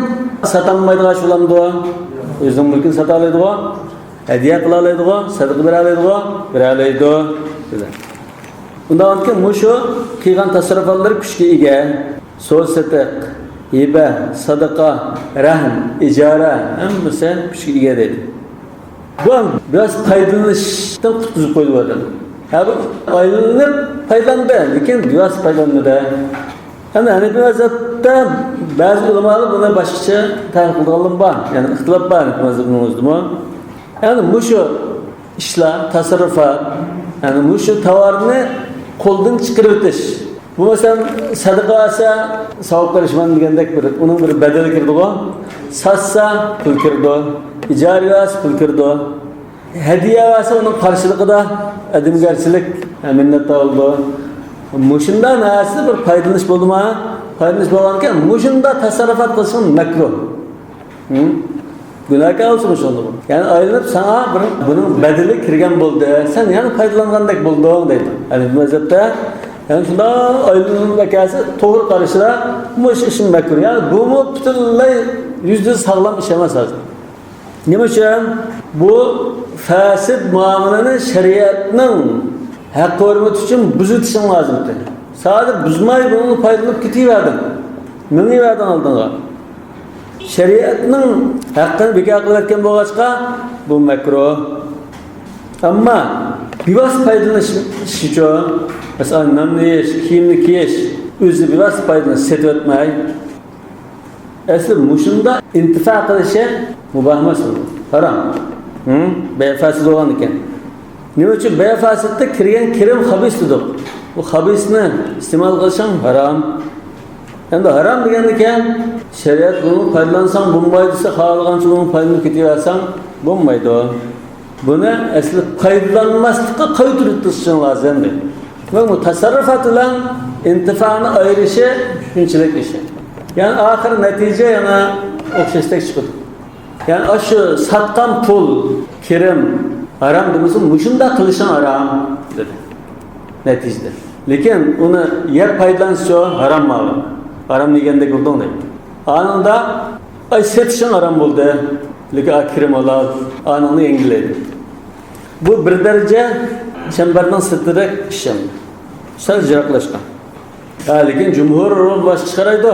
ساتالمايدىغان ئىش بولامدۇ؟ ئۆزىنىڭ مۈلكىنى ساتالايدىغۇ، ھەدىيە قىلالايدىغۇ، سەدىقە بېرەلەيدىغۇ، بېرەلەيدۇ، دېدى. ئۇنداقكەن مۇشۇ قىلغان تەسەررۇپاتلىرى كۈچكە ئىگە. سودا سېتىق، ھىبە، سەدىقە، رەھن، ئىجارە، ھەممىسى كۈچكە ئىگە دەيدۇ. بۇ بىۋاسىتە پايدىلىنىشتىن قۇتقۇزۇپ قويدى بۇ ئادەم. ھە، بۇ ئايلىنىپ پايدىلاندى، لېكىن بىۋاسىتە پايدىلانمىدى. يەنى ھەنەفىي مەزھەپتە بەزى ئۆلىمالار بۇنى باشقىچە تەھلىل قىلىدىغانلار بار. يەنى ئىختىلاپ بار ھەنەفىي مەزھەپنىڭ ئۆزىدىمۇ. يەنى مۇشۇ ئىشلار، تەسەررۇفات، يەنى مۇشۇ تاۋارنى قولدىن چىقىرىۋېتىش. بۇ مەسىلەن، سەدىقە بەرسە ساۋاب بېرىشمەن دېگەندەك بىر، ئۇنىڭ بىر بەدىلى كىرىدىغۇ. ساتسا پۇل كىرىدۇ. ئىجارە بەرسە پۇل كىرىدۇ. ھەدىيە بەرسە ئۇنىڭ قارشىلىقىدا ئادەمگەرچىلىك، مىننەتدار بولىدۇ. مۇشۇنداق نەرسە بىر پايدىلىنىش بولدىما؟ پايدىلىنىش بولغانكەن، مۇشۇنداق تەسەررۇپات قىلىشىڭ مەكرۇھ. ھە؟ گۇناھكار بولسىمۇ شۇندىمۇ؟ يەنى ئايلىنىپ ساڭا بىر، بۇنىڭ بەدىلى كىرگەن بولدى. سەن يەنە پايدىلانغاندەك بولدۇڭ دەيدۇ. يەنى بۇ مەزھەپتە، يەنى شۇنداق ئايلىنىپ كەلسە توغرا قارىشىدا مۇشۇ ئىشمۇ مەكرۇھ. يەنى بۇمۇ پۈتۈنلەي يۈزدە يۈز ساغلام ئىش ئەمەس ھازىر. نېمە ئۈچۈن؟ بۇ فاسىد مۇئامىلىنى شەرىئەتنىڭ ھەققى ھۆرمىتى ئۈچۈن بۇزۇۋېتىشىڭ لازىم ئىدى. سەن بۇزماي بۇنىڭدىن پايدىلىنىپ كېتىۋەردىڭ. مېڭىۋەردىڭ ئالدىڭغا. شەرىئەتنىڭ ھەققىنى بىكار قىلىۋەتكەن بولغاچقا، بۇ مەكرۇھ. ئەمما بىۋاسىتە پايدىلىنىشىچۇ؟ مەسىلەن، ناننى يېيىش، كىيىمنى كىيىش، ئۆزى بىۋاسىتە پايدىلىنىش، سېتىۋەتمەي. ئەسلى مۇشۇنداق ئىنتىفا قىلىشى مۇباھ ئەمەس، ھارام. ھە؟ بەي فاسىد بولغان ئىكەن. نېمە ئۈچۈن؟ بەي فاسىدتا كىرگەن كىرىم خەبىس دېدۇق. بۇ خەبىسنى ئىستېمال قىلىشىڭ ھارام. ئەمدى ھارام دېگەندىكىن، شەرىئەت بۇنى پايدىلانساڭ بولمايدۇ دېسە، خالىغانچە بۇنى پايدىلىنىپ كېتىۋەرسەڭ بولمايدۇ. بۇنى ئەسلى پايدىلانماسلىققا قايتۇرۇپ تۇرۇشۇڭ لازىم دەيدۇ. ۋە بۇ تەسەررۇپات بىلەن ئىنتىفانى ئايرىشى شۇنچىلىك ئىش. يەنى ئاخىر نەتىجە يەنە ئوخشاشتەك چىقىدۇ. يەنى ئاشۇ ساتقان پۇل، كىرىم ھارام دېمىسە، مۇشۇنداق قىلىشىڭ ھارام دېدى نەتىجىدە. لېكىن ئۇنى يەپ پايدىلانسىچۇ؟ ھارام ماۋۇ. ھارام دېگەندەك بولدۇڭ دەيدۇ. ئانىڭدا ئاي سېتىشىڭ ھارام بولدى. لېكىن ئا كىرىم ھالال. ئانىڭنى يەڭگىللەيدۇ. بۇ بىر دەرىجە چەمبەرنىڭ سىرتىدەك ئىش ئەمدى. سەل يىراقلاشقان. ھە، لېكىن جۇمھۇر باشقىچە قارايدۇ.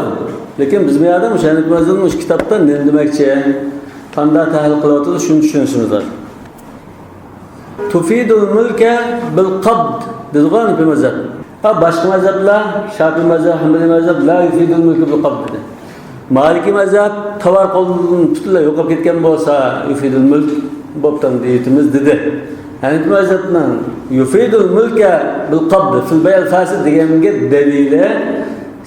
لېكىن بىز بۇ يەردە مۇشۇ ھەنەفىي مەزھەپنىڭ مۇشۇ كىتابتا نېمە دېمەكچى؟ قانداق تەھلىل قىلىۋاتىدۇ، شۇنى چۈشىنىشىمىز لازىم. تۇفىدۇل مۈلكە بىل قەبد دېدىغۇ ھەنەفىي مەزھەپ. ھە، باشقا مەزھەپلەر، شافىئىي مەزھەپ، ھەنبەلىي مەزھەپ، لا يۇفىدۇل مۈلكە بىل قەبد دېدى. مالىكىي مەزھەپ تاۋار قولدىن پۈتۈنلەي يوقاپ كەتكەن بولسا، يۇفىدۇل مۈلك بوپتۇ دەيتتىمىز دېدى. ھەنەفىي مەزھەپنىڭ يۇفىدۇل مۈلكە بىل قەبد فىل بەيئىل فاسىد دېگەنگە دەلىلى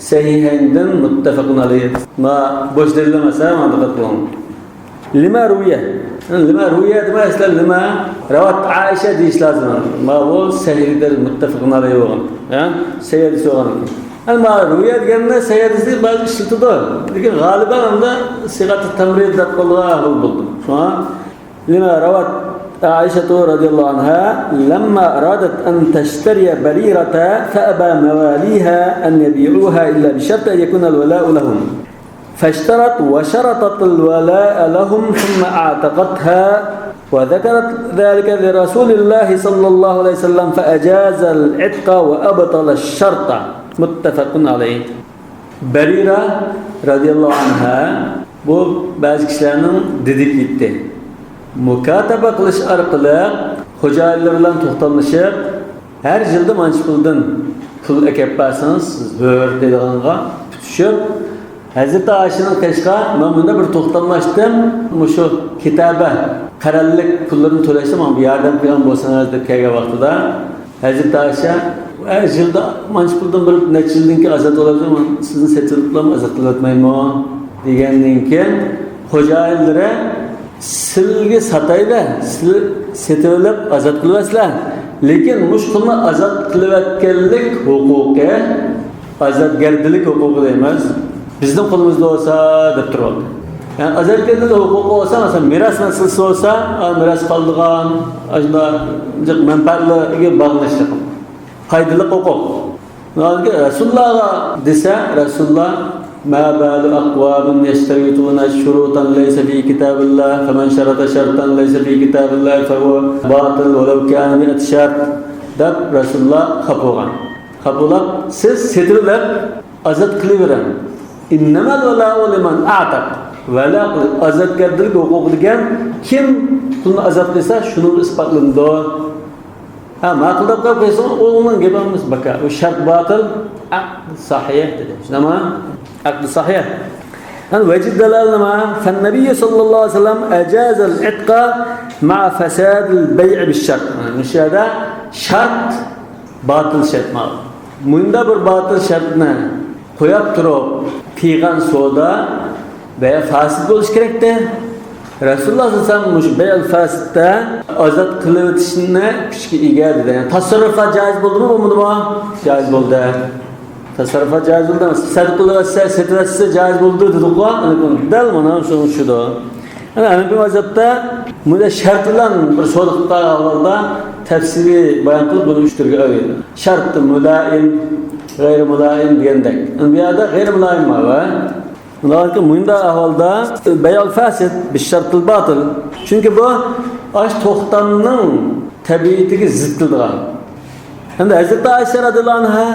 سەھىھەيندىن مۇتتەفەقۇن ئەلەيھ. ما بوش دەلىل ئەمەس، ھە، ماڭا دىققەت قىلىڭ. لما روي. لما روي دېمەي، ئەسلى لما روت ئائىشە دېيىش لازىم. ما بۇ سەھىھ دەلىل، مۇتتەفەقۇن ئەلەيھ بولغان. ھە؟ سەھىھ ھەدىس بولغان. ئەمما روي دېگەندە سەھىھ ھەدىسنى بەزى ئىشلىتىدۇ. لېكىن غالىبەن ئاندا سىغەتۇ تەمرىد دەپ قولغا ئەھۋال بولدى. شۇڭا لما روت عائشة رضي الله عنها لما أرادت أن تشتري بريرة فأبى مواليها أن يبيعوها إلا بشرط أن يكون الولاء لهم. فاشترت وشرطت الولاء لهم ثم أعتقتها وذكرت ذلك لرسول الله صلى الله عليه وسلم فأجاز العتق وأبطل الشرط. متفق عليه. بەرىرە رەزىياللاھۇ ئەنھا بۇ بەزى كىشىلەرنىڭ دىدىكى ئىدى. مۇكاتەبە قىلىش ئارقىلىق خوجايىنلىرى بىلەن توختاملىشىپ، ھەر يىلدا مانچە پۇلدىن پۇل ئەكەپ بەرسىڭىز، سىز ھۆر دەيدىغانغا پۈتۈشۈپ، ھەزرىتى ئائىشىنىڭ قېشىغا مەن مۇنداق بىر توختاملاشتىم، مۇشۇ كىتابە قەرەللىك پۇللىرىنى تۆلەشتە ماڭا بىر ياردەم قىلغان بولسىڭىز دەپ كەلگەن ۋاقتىدا، ھەزرىتى ئائىشە، ئە، يىلدا مانچە پۇلدىن بىر نەچچە يىلدىن كېيىن ئازاد بولىمەن، سىزنى سېتىۋېلىپلا ئازاد قىلىۋەتمەيمۇ؟ دېگەندىن كېيىن، خوجايىنلىرى، سىلگە ساتايلى، سىل سېتىۋېلىپ ئازاد قىلىۋەتسىلە. لېكىن مۇشۇ قۇلنى ئازاد قىلىۋەتكەنلىك ھوقۇقى، ئازادگەردىلىك ھوقۇقى دەيمىز، بىزنىڭ قولىمىزدا بولسا دەپ تۇرۇۋالدى. يەنى ئازادگەردىلىك ھوقۇقى بولسا، مەسىلەن، مىراس مەسىلىسى بولسا، ئا، مىراس قالىدىغان، ئاشۇنداق جىق مەنپەئەتلەرگە باغلىنىشلىق، پايدىلىق ھوقۇق. رەسۇلۇللاغا دېسە، رەسۇلۇللا، ما بال أقوام يشترطون شروطا ليس في كتاب الله، فمن شرط شرطا ليس في كتاب الله فهو باطل ولو كان مئة شرط، دەپ رەسۇلۇللا خاپا بولغان. خاپا بولۇپ، سىز سېتىۋېلىپ ئازاد قىلىۋېرىڭ. إنما الولاء لمن أعتق. ۋەلا قىلىش، ئازادگەردىلىك ھوقۇقى دېگەن كىم پۇلنى ئازاد قىلسا، شۇنىڭ ئىسپاتلىنىدۇ. ھە، ماقۇل دەپ قويۇپ قويسىڭىز، ئۇنىڭ گېپى بولماس، بىكار. ئۇ شەرت باتىل، ئەقد ساھىھ دېدى. شۇنداقمۇ؟ ئەقد ساھىھ. يەنى ۋەجىھ دالالى نېمە؟ فالنبي صلى الله عليه وسلم أجاز العتق مع فساد البيع بالشرط. مۇشۇ يەردە شەرت، باتىل شەرت ماۋۇ. مۇنداق بىر باتىل شەرتنى قويۇپ تۇرۇپ قىلغان سودا بەيئۇل فاسىد بولۇشى كېرەكتى. رەسۇلۇللا سەللەللاھۇ ئەلەيھى ۋەسەللەم مۇشۇ بەيئۇل فاسىدتا ئازاد قىلىۋېتىشنى كۈچكە ئىگە دېدى. يەنى تاسەررۇپات جايىز بولدىمۇ، بولمىدىمۇ؟ جايىز بولدى. تاسەررۇپات جايىز بولدى. سەدىقە قىلىۋەتسە، سېتىۋەتسە جايىز بولدى دېدۇققۇ. دەل مانا شۇ، شۇدۇ. يەنى ھەنەفىي مەزھەپتە بۇنى شەرت بىلەن بىر سودا قىلىپ قالغان ھالدا تەپسىلىي بايان قىلىپ، بۇنى ئۈچ تۈرگە ئايرىدۇ. شەرت مۇلائىم، غەيرىي مۇلائىم دېگەندەك. بۇ يەردە غەيرىي مۇلائىم بار ۋە مۇنداق ئەھۋالدا بەيئۇل فاسىد بىششەرتىل باتىل. چۈنكى بۇ ئاش توختامنىڭ تەبىئىتىگە زىت كېلىدىغان. ھەمدە ھەزرىتى ئائىشە رەزىياللاھۇ ئەنھا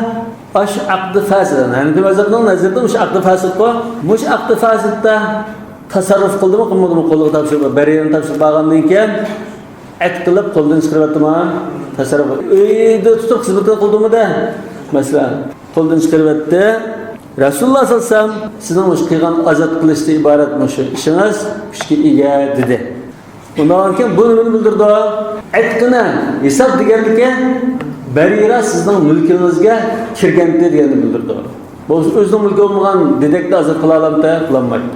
ئاش ئەقدى فاسىد. ھەنەفىي مەزھەپنىڭ نەزىرىدە مۇشۇ ئەقدى فاسىدقۇ. مۇشۇ ئەقدى فاسىدتا تەسەررۇپ قىلدىمۇ، قىلمىدىمۇ، قولىغا تاپشۇرۇپ، بەرىرىنى تەپشۇرۇپ بارغاندىن كېيىن، ئەتىق قىلىپ قولدىن چىقىرىۋەتتىمۇ؟ تەسەررۇپ. ئۆيدە تۇتۇپ خىزمىتىنى قىلدىمۇ-دە؟ مەسىلەن، قولدىن چىقىرىۋەتتى. رەسۇلۇللا سەللەللاھۇ ئەلەيھى ۋەسەللەم، سىزنىڭ مۇشۇ قىلغان ئازاد قىلىشتىن ئىبارەت مۇشۇ ئىشىڭىز كۈچكە ئىگە، دېدى. ئۇنداق كېيىن بۇ نېمىنى بىلدۈرىدۇ؟ ئەتقىنە ھېساب دېگەندىكى بەرىرە سىزنىڭ مۈلكىڭىزگە كىرگەنتى دېگەننى بىلدۈرىدۇ. بولسا ئۆزىنىڭ مۈلكى بولمىغان دېدەكنى ئازاد قىلالامتى؟ قىلالمايدۇ.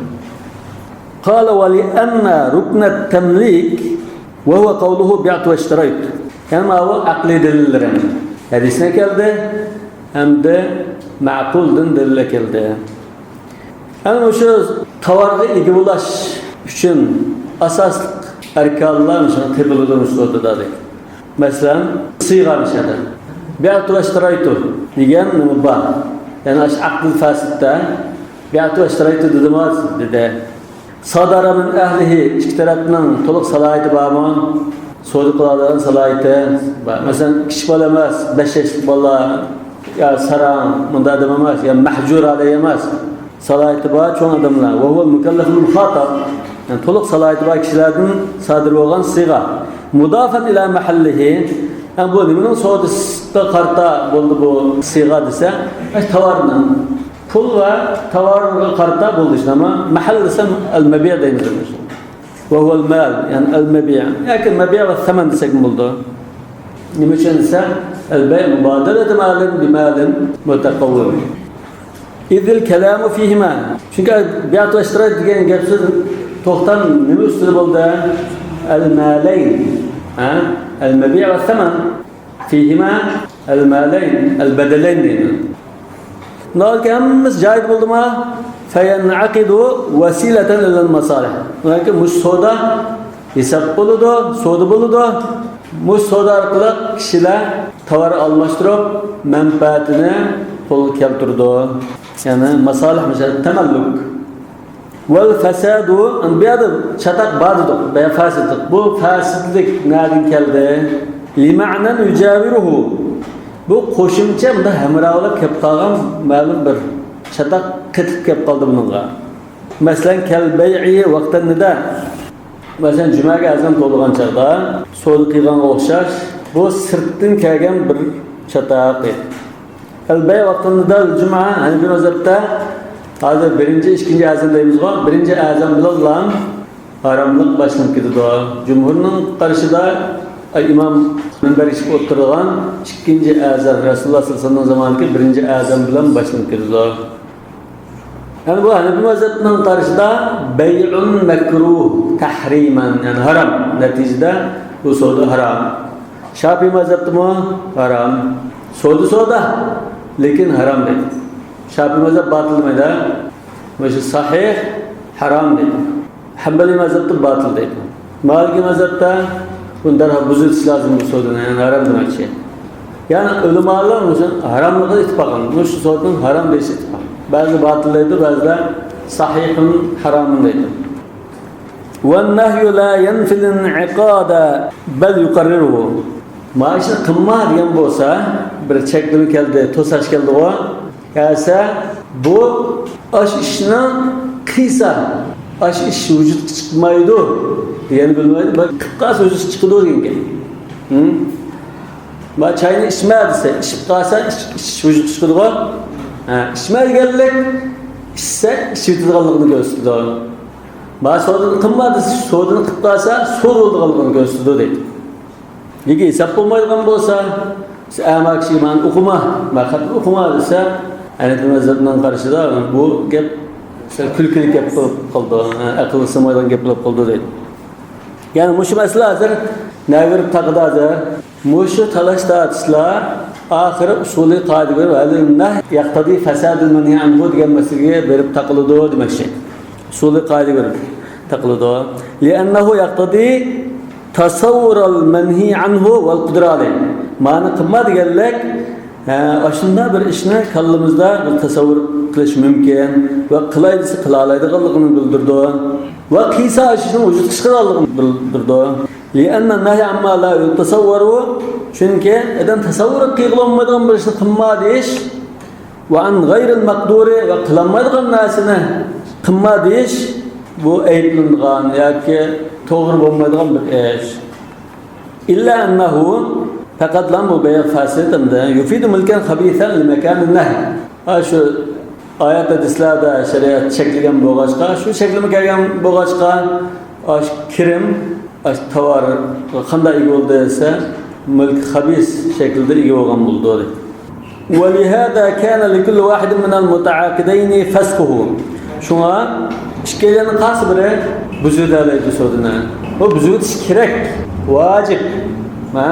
قال ولأن ركن التمليك وهو قوله بعت واشتريت. يەنى ماۋۇ ئەقلىي دەلىللىرى. ھەدىستىن كەلدى، ھەمدە مەقۇلدىن دەلىل كەلدى. ئەنە مۇشۇ تاۋارغا ئىگە بولاش ئۈچۈن ئاساسلىق ئەركانلار مۇشۇ تېپىلىدۇ مۇشۇ سودىدا دەيدۇ. مەسىلەن، سىغا مۇشۇ يەردە. بىئەتۇ ۋەشتىرايتۇ دېگەن نېمە بار؟ يەنى ئاشۇ ئەقدىل فاسىدتا بىئەتۇ ۋەشتىرايتۇ دېدىمۇ؟ دېدى. سادارا مىن ئەھلىھى، ئىككى تەرەپنىڭ تولۇق سالاھىيىتى بارمۇ؟ سودا قىلالىغان سالاھىيىتى بار. مەسىلەن، كىچىك بالا ئەمەس، بەش ياشلىق بالا، يا ساراڭ، مۇنداق ئادەم ئەمەس، يا مەھجۇر ئەھلى ئەمەس. سالاھىيىتى بار چوڭ ئادەملەر. ۋە ھۇۋەل مۇكەللەفۇل مۇخاتاب. يەنى تولۇق سالاھىيىتى بار كىشىلەردىن سادىر بولغان سىغا. مۇدافەن ئىلا مەھەللىھى. يەنى بۇ نېمىنىڭ سودىسىغا قارىتا بولدى بۇ سىغا دېسە، ئاشۇ تاۋارنىڭ. پۇل ۋە تاۋارغا قارىتا بولدى شۇنداقمۇ؟ مەھەل دېسەم، ئەل مەبىئ دەيمىز. ۋە ھۇۋەل مال، يەنى ئەل مەبىئ. ياكى مەبىئ ۋە سەمەن دېسەكمۇ بولىدۇ. نېمە ئۈچۈن دېسە، ئەل بەيئ مۇبادەلەتۇ مالىن بىمالىن مۇتەقەۋۋىم. ئىزىل كەلامۇ فىھىما. چۈنكى بىئەتۇ ۋەشتىرايت دېگەن گەپ سۆز توختام نېمە ئۈستىدە بولدى؟ ئەل مالەين. ھە؟ ئەل مەبىئ ۋە سەمەن. فىھىما ئەل مالەين، ئەل بەدەلەين دەيدۇ. بۇنىڭ ھەممىسى جايىز بولدىمۇ؟ فەيەنئەقىدۇ ۋەسىلەتەن ئىلەل ماسالىھ. بۇنىڭ مۇشۇ سودا ھېساب بولىدۇ، سودا بولىدۇ. مۇشۇ سودا ئارقىلىق كىشىلەر تاۋار ئالماشتۇرۇپ، مەنپەئەتىنى قولغا كەلتۈرىدۇ. يەنى ماسالىھ، مەسىلەن، تەمەللۇك. ۋەل فەسادۇ، بۇ يەردە چاتاق بار دېدۇق، بەيئۇل فاسىد دېدۇق. بۇ فاسىدلىك نەدىن كەلدى؟ لىمەئنەن يۇجاۋىرۇھۇ. بۇ قوشۇمچە مۇنداق ھەمراھ بولۇپ كېلىپ قالغان مەلۇم بىر چاتاق قېتىپ كەپ قالدى بۇنىڭغا. مەسىلەن، كەل بەيئى ۋاقتەن نىدا. مەسىلەن، جۈمەگە ئەزان توۋلىغان چاغدا سودا قىلغانغا ئوخشاش، بۇ سىرتتىن كەلگەن بىر چاتاق. ئەل بەي ۋاقتىندا جۈمە، ھەنىفىي مەزھەپتە ھازىر بىرىنچى، ئىككىنچى ئەزان دەيمىزغۇ، بىرىنچى ئەزان بىلەنلا ھاراملىق باشلىنىپ كېتىدۇ. جۇمھۇرنىڭ قارىشىدا ئىمام مىنبەرگە چىقىپ ئولتۇرىدىغان ئىككىنچى ئەزان، رەسۇلۇللا سەللەللاھۇ ئەلەيھى ۋەسەللەمنىڭ زامانىدىكى بىرىنچى ئەزان بىلەن باشلىنىپ كېتىدۇ. يەنى بۇ ھەنەفىي مەزھەپنىڭ قارىشىدا بەيئۇن مەكرۇھ تەھرىمەن، يەنى ھارام. نەتىجىدە بۇ سودا ھارام. شافىئىي مەزھەپتىمۇ ھارام. سودا سودا، لېكىن ھارام دەيدۇ. شافىئىي مەزھەپ باتىل دېمەيدۇ. مۇشۇ سەھىھ، ھارام دەيدۇ. ھەنبەلىي مەزھەپتە باتىل دەيدۇ. مالىكىي مەزھەپتە بۇنى دەرھال بۇزۇۋېتىش لازىم، بۇ سودىنى، يەنى ھارام دېمەكچى. يەنى ئۆلىمالار مۇشۇ ھاراملىقىغا ئىتتىپاق قىلغان، مۇشۇ سودىنىڭ ھارام دېيىشى ئىتتىپاق. بەزى باتىل دەيدۇ، بەزىلەر سەھىھۇن ھارامۇن دەيدۇ. والنهي لا ينفي الانعقاد بل يقرره. ما ئىشنى قىلما دېگەن بولسا، بىر چەكلىمە كەلدى، توساش كەلدىغۇ. كەلسە، بۇ ئاش ئىشنى قىلسا، ئاش ئىش ۋۇجۇدقا چىقمايدۇ دېگەننى بىلمەيدۇ. بىر قىلىپ قالسا ۋۇجۇدقا چىقىدۇ دېگەن گەپ. ھىم؟ ما چاينى ئىچمە دېسە، ئىچىپ قالسا ئىچ، ئىچ ۋۇجۇدقا چىقىدىغۇ. ھە، ئىچمە دېگەنلىك، ئىچسە ئىچىۋېتىدىغانلىقىنى كۆرسىتىدۇ. ما سودىنى قىلما دېسە، سودىنى قىلىپ قالسا سودا بولىدىغانلىقىنى كۆرسىتىدۇ دەيدۇ. لېكىن ھېساب بولمايدىغان بولسا، بىز ئەما كىشىگە مانا ئوقۇما، مەن خەتنى ئوقۇما دېسە، ھەنەفىي مەزھەپنىڭ قارىشىدا بۇ گەپ سەل كۈلكىلىك گەپ بولۇپ قالىدۇ، ئەقىلگە سىغمايدىغان گەپ بولۇپ قالىدۇ دەيدۇ. يەنى مۇشۇ مەسىلە ھازىر نەگە بېرىپ تاقىدۇ ھازىر؟ مۇشۇ تالاش-تارتىشلار ئاخىرى ئۇسۇلىي قائىدە بېرىپ، ھەل نەھ يەقتەدى فەسادىل مەنھى ئەنھۇ دېگەن مەسىلىگە بېرىپ تاقىلىدۇ دېمەكچى. ئۇسۇلىي قائىدە بېرىپ تاقىلىدۇ. لىئەننەھۇ يەقتەدى تەسەۋۋۇرەل مەنھى ئەنھۇ ۋەل قۇدرە ئەلەيھ. مانا قىلما دېگەنلىك، ھە، ئاشۇنداق بىر ئىشنى كاللىمىزدا بىر تەسەۋۋۇر قىلىش مۇمكىن ۋە قىلاي دېسە قىلالايدىغانلىقىنى بىلدۈرىدۇ. ۋە قىلسا ئاشۇنىڭ ۋۇجۇدقا چىقىدىغانلىقىنى بىلدۈرىدۇ. لىئەننەن نەھيە ئەمما لا يۇتەسەۋۋەرۇ. چۈنكى ئادەم تەسەۋۋۇر قىلغىلى بولمايدىغان بىر ئىشنى قىلما دېيىش ۋە ئەن غەيرىل مەقدۇرى ۋە قىلالمايدىغان نەرسىنى قىلما دېيىش، بۇ ئەيىبلىنىدىغان ياكى توغرا بولمايدىغان بىر ئىش. ئىللا ئەننەھۇ، پەقەتلا بۇ بەيئ فاسىد ئەمدى يۇفىدۇ مۇلكەن خەبىسەن لىمەكانىن نەھي. ھە، شۇ ئايەت ھەدىسلەردە شەرىئەت چەكلىگەن بولغاچقا، شۇ چەكلىمە كەلگەن بولغاچقا، ئاشۇ كىرىم، ئاشۇ تاۋار قانداق ئىگە بولدى دېسە، مۈلك خەبىس شەكلىدە ئىگە بولغان بولىدۇ. ولهذا كان لكل واحد من المتعاقدين فسخه. شۇڭا ئىككىيلەننىڭ قايسى بىرى بۇزۇۋېتەلەيدۇ سودىنى؟ بۇ بۇزۇۋېتىش كېرەك، ۋاجىپ. ھە؟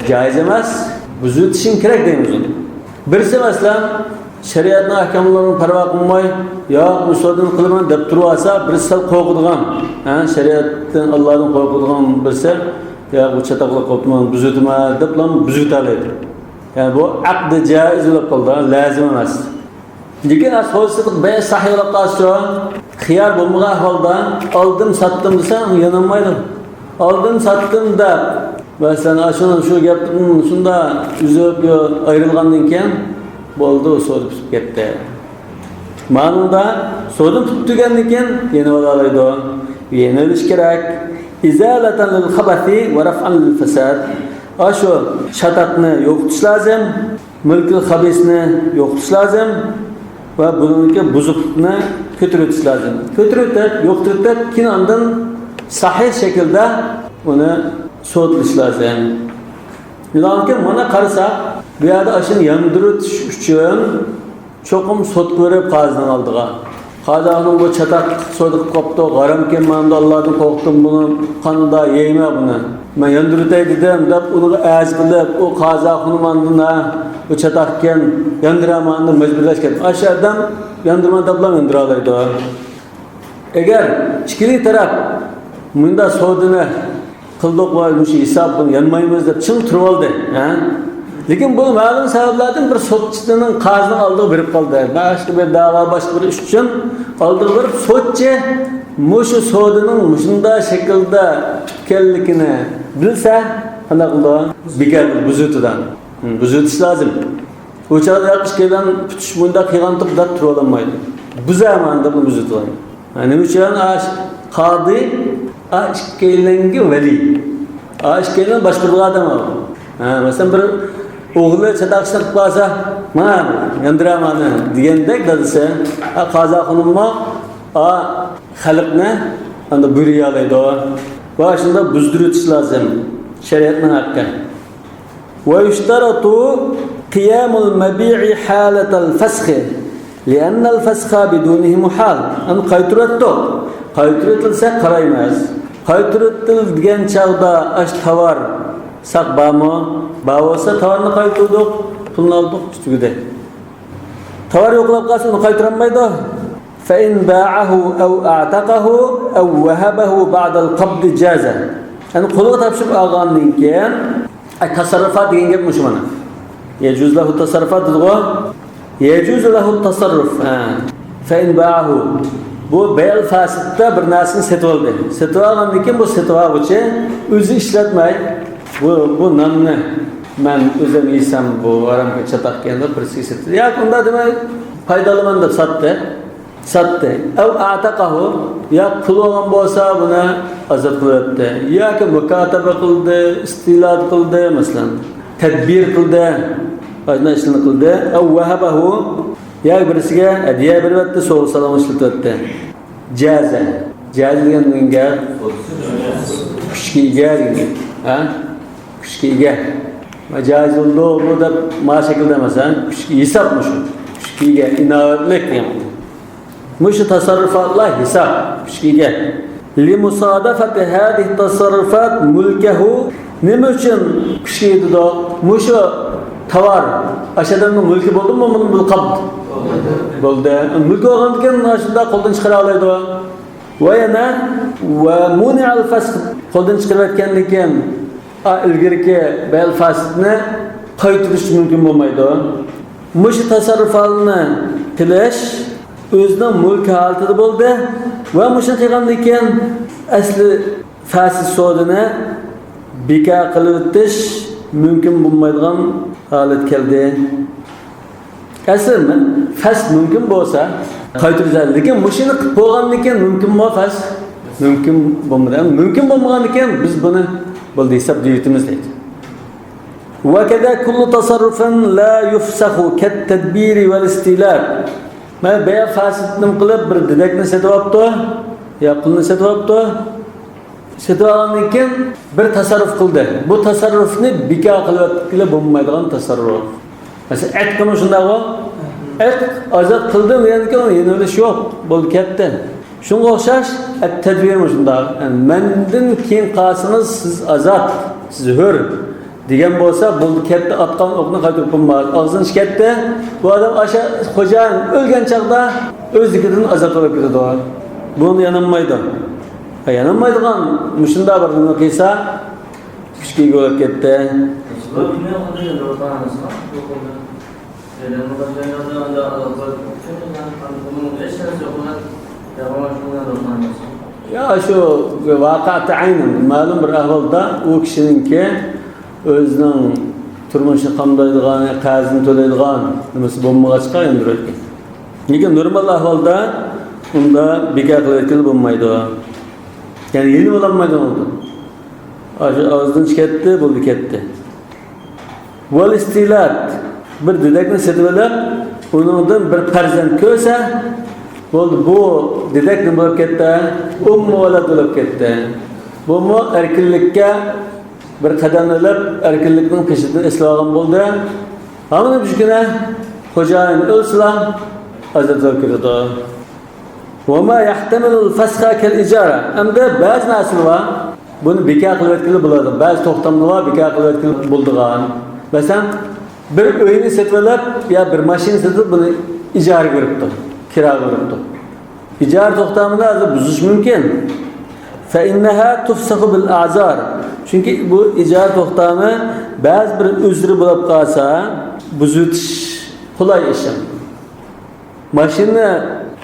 جائىز ئەمەس، بۇزۇۋېتىشىڭ كېرەك دەيمىز ئۇنى. بىرسى، مەسىلەن، شەرىئەتنىڭ ئەھكاملىرىنى پەرۋا قىلماي، ياق، بۇ سودىنى قىلىمەن دەپ تۇرۇۋالسا، بىرسى سەل قورقىدىغان، ھە، شەرىئەتتىن، ئاللادىن قورقىدىغان بىرسى، ياق، بۇ چاتاقلىق قىلىپتىمەن، بۇزۇۋېتىمەن دەپلا بۇزۇۋېتەلەيدۇ. يەنى بۇ ئەقدى جائىز بولۇپ قالىدۇ، لازىم ئەمەس. لېكىن سودا سېتىق بەيئ سەھىھ بولۇپ قالسىچۇ، خىيار بولمىغان ئەھۋالدا ئالدىم ساتتىم دېسەڭ يانالمايدۇ. ئالدىم ساتتىم دەپ، مەسىلەن، ئاشۇنىڭ شۇ گەپنى شۇنداق ئۈزۈپ ئايرىلغاندىن كېيىن بولدى، ئۇ سودا پۈتۈپ كەتتى. مانىڭدا سودا پۈتتۈگەندىن كېيىن يېنىۋالالايدۇ. يېنىۋېلىش كېرەك. ئىزالەتەن لىل خەبەسى ۋە رەفئەن لىل فەساد. ئاشۇ چاتاقنى يوقىتىش لازىم. مۈلكىل خەبىسنى يوقىتىش لازىم ۋە بۇنىڭدىكى بۇزۇقلۇقنى كۆتۈرۈۋېتىش لازىم. كۆتۈرۈۋېتىپ، يوقىتىۋېتىپ، كېيىن ئاندىن سەھىھ شەكىلدە ئۇنى سوتلىشى لازىم. شۇنداقكى مانا قارىساق، بۇ يەردە ئاشۇنى ياندۇرۇۋېتىش ئۈچۈن چوقۇم سوتقا بېرىپ قازىنىڭ ئالدىغا. قازى ئاخۇنۇم بۇ چاتاق سودا قىلىپ قاپتۇ، ھارامكەن، مانا ئاللادىن قورقتۇم، بۇنى قانداق يەيمەن بۇنى؟ مەن ياندۇرۇۋېتەي دېدىم دەپ ئۇنىڭغا ئەرز قىلىپ، ئۇ قازى ئاخۇنۇم ئاندىن، ھە، بۇ چاتاقكەن، ياندۇرامەن دەپ مەجبۇرلاشكەن. ئاشۇ ئادەم ياندۇرىمەن دەپلا ياندۇرالايدۇ. ئەگەر ئىككىلى تەرەپ مۇنداق سودىنى قىلدۇق ۋە مۇشۇ ھېسابتىن يانمايمىز دەپ چىڭ تۇرۇۋالدى، ھە؟ لېكىن بۇ مەلۇم سەۋەبلەردىن بىر سوتچىنىڭ قازىنىڭ ئالدىغا بېرىپ قالدى. باشقا بىر دەۋا، باشقا بىر ئىش ئۈچۈن ئالدىغا بېرىپ، سوتچى مۇشۇ سودىنىڭ مۇشۇنداق شەكىلدە پۈتكەنلىكىنى بىلسە، قانداق قىلىدۇ؟ بىكار قىلىدۇ، بۇزۇۋېتىدۇ. بۇزۇۋېتىش لازىم. ئۇ چاغدا ئىككىيلەن پۈتۈش مۇنداق قىلغانتۇق دەپ تۇرۇۋالالمايدۇ. بۇزامەن دەپ بۇزىدۇ. ھە، نېمە ئۈچۈن؟ ئاش-، قاضى، ئا، ئىككىيلەنگە ۋەلىي. ئا، ئىككىيلەن باشقۇرىدىغان ئادەم ئۇ. ھە، مەسىلەن، بىر ئوغلى چاتاق ئىشلەپ قالسا، «مانا، ياندۇرامەن» دېگەندەك دادىسى، ئا، قازا خانىممۇ، ئا، خەلقنى ئەمدى بۇيرۇيالايدۇ. ۋە شۇنداق بۇزدۇرۇۋېتىش لازىم. شەرىئەتنىڭ ھەققى. ويشترط قيام المبيع حالة الفسخ، لأن الفسخ بدونه محال. ئەمدى قايتۇرۇۋەتتۇق. قايتۇرۇۋېتىلسە قارايمىز. قايتۇرۇۋېتىلگەن چاغدا ئاشۇ تاۋار ساق بارمۇ؟ بار بولسا تاۋارنى قايتۇردۇق، پۇلنى ئالدۇق، تۈگىدى. تاۋار يوقلاپ قالسا ئۇنى قايتۇرالمايدۇ. فإن باعه أو أعتقه أو وهبه بعد القبض جاز. يەنى قولىغا تاپشۇرۇپ ئالغاندىن كېيىن، ئاي، تەسەررۇپات دېگەن گەپ مۇشۇ مانا. يەجۇز لەھۇ تەسەررۇپات دېدىغۇ. يەجۇز لەھۇ تەسەررۇپ. ھە. فإن باعه. بۇ بەيئۇل فاسىدتا بىر نەرسىنى سېتىۋالدى. سېتىۋالغاندىن كېيىن بۇ سېتىۋالغۇچى ئۆزى ئىشلەتمەي، بۇ، بۇ ناننى مەن ئۆزۈم يېسەم، بۇ ھارامغا چاتاق ئىكەن دەپ بىرسىگە سېتىۋالدى. ياكى ئۇنداق دېمەي، پايدىلىنىمەن دەپ ساتتى. ساتتى. ئەۋ ئەتەقەھۇ، يا قۇل بولغان بولسا بۇنى ئازاد قىلىۋەتتى. ياكى مۇكاتەبە قىلدى، ئىستىلاد قىلدى، مەسىلەن، تەدبىر قىلدى، ئاشۇنداق ئىشلارنى قىلدى. ئەۋ ۋەھەبەھۇ، يا بىرسىگە ھەدىيە بېرىۋەتتى، سوۋغا-سالام ئىشلىتىۋەتتى. جازە. جازە دېگەن گەپ كۈچكە ئىگە دېگەن گەپ. ھە؟ كۈچكە ئىگە. جايىز بولدى بۇ دەپ ما شەكىلدە ئەمەس، ھە؟ كۈچكە، ھېساب مۇشۇ. كۈچكە ئىگە، ئىناۋەتلىك دېگەن. مۇشۇ تەسەررۇپاتلار ھېساب، كۈچكە ئىگە. لمصادفة هذه التصرفات ملكه. نېمە ئۈچۈن كۈچكە ئىگە دېدۇق؟ مۇشۇ تاۋار ئاشۇ ئادەمنىڭ مۈلكى بولدىمۇ؟ بۇنىڭ بىلەن قالدى. بولدى. مۈلكى بولغاندىكىن شۇنداق قولدىن چىقىرا ئالايدۇ. ۋە يەنە، ۋە مۇنىئەل فەسخ، قولدىن چىقىرىۋەتكەندىن كېيىن، ئا، ئىلگىرىكى بەيئۇل فاسىدنى قايتۇرۇش مۇمكىن بولمايدۇ. مۇشۇ تەسەررۇپاتنى قىلىش ئۆزىنىڭ مۈلكى ھالىتىدە بولدى ۋە مۇشۇنى قىلغاندىن كېيىن ئەسلى فاسىد سودىنى بىكار قىلىۋېتىش مۇمكىن بولمايدىغان ھالەت كەلدى. ئەسلى فەس مۇمكىن بولسا قايتۇرىمىز، لېكىن مۇشۇنى قىلىپ بولغاندىن كېيىن مۇمكىنمۇ فەس؟ مۇمكىن بولمىدى. مۇمكىن بولمىغاندىن كېيىن بىز بۇنى بولدى ھېساب دېيىۋېتىمىز دەيدۇ. وكذا كل تصرف لا يفسخ كالتدبير والاستيلاد. مانا بەيئۇل فاسىد نېمە قىلىپ، بىر دېدەكنى سېتىۋاپتۇ، يا قۇلنى سېتىۋاپتۇ. سېتىۋالغاندىن كېيىن بىر تەسەررۇپ قىلدى. بۇ تەسەررۇپنى بىكار قىلىۋەتكىلى بولمايدىغان تەسەررۇپ. مەسىلەن، ئەتىقمۇ شۇنداقغۇ؟ ئەتىق ئازاد قىلدىم دېگەندىن كېيىن ئۇنى يېنىۋېلىش يوق. بولدى، كەتتى. شۇنىڭغا ئوخشاش، ئەت-تەدبىرمۇ شۇنداق. يەنى مەندىن كېيىن قالسىڭىز سىز ئازاد، سىز ھۆر دېگەن بولسا، بولدى، كەتتى، ئاتقان ئوقنى قايتۇرۇپ بولماس. ئاغزىنى ئىچى كەتتى. بۇ ئادەم ئاشۇ خوجايىن ئۆلگەن چاغدا ئۆزلۈكىدىن ئازاد بولۇپ كېتىدۇ. بۇنى يانالمايدۇ. يانالمايدىغان مۇشۇنداق بىر نېمە قىلسا، كۈچكە ئىگە بولۇپ كەتتى. يا شۇ ۋاقىئەتى ئەين، مەلۇم بىر ئەھۋالدا ئۇ كىشىنىڭكى ئۆزىنىڭ تۇرمۇشىنى قامدايدىغان، قەرزىنى تۆلەيدىغان نېمىسى بولمىغاچقا ياندۇرۇۋەتكەن. لېكىن نورمال ئەھۋالدا ئۇندا بىكار قىلىۋەتكىلى بولمايدۇ. يەنى يېنىۋالالمايدۇ ئۇنىڭدىن. ئاشۇ ئاغزىدىن چىقىپ كەتتى، بولدى، كەتتى. ۋەل ئىستىلاد، بىر دېدەكنى سېتىۋېلىپ، ئۇنىڭدىن بىر پەرزەنت كۆرسە، بولدى، بۇ دېدەك نېمە بولۇپ كەتتى؟ ئۇممۇ ۋەلەد بولۇپ كەتتى. بۇمۇ ئەركىنلىككە بىر قەدەم ئېلىپ، ئەركىنلىكنىڭ پېشىدىن ئېسىلىۋالغان بولدى. ھامان بىر كۈنى خوجايىن ئۆلسىلا، ئازاد بولۇپ كېتىدۇ. ۋەما يەھتەمىلۇل فەسخە كەل ئىجارە. ئەمدى بەزى نەرسىلەر بار، بۇنى بىكار قىلىۋەتكىلى بولىدۇ. بەزى توختاملار بار، بىكار قىلىۋەتكىلى بولىدىغان. مەسىلەن، بىر ئۆينى سېتىۋېلىپ يا بىر ماشىنا سېتىپ، بۇنى ئىجارىگە بېرىپتۇ، كىراغا بېرىپتۇ. ئىجارە توختامىنى ھازىر بۇزۇش مۇمكىن. فەئىننەھا تۇفسەخۇ بىل ئەزار. چۈنكى بۇ ئىجارە توختامى بەزى بىر ئۆزرى بولۇپ قالسا، بۇزۇۋېتىش قولاي ئىش. ماشىنىنى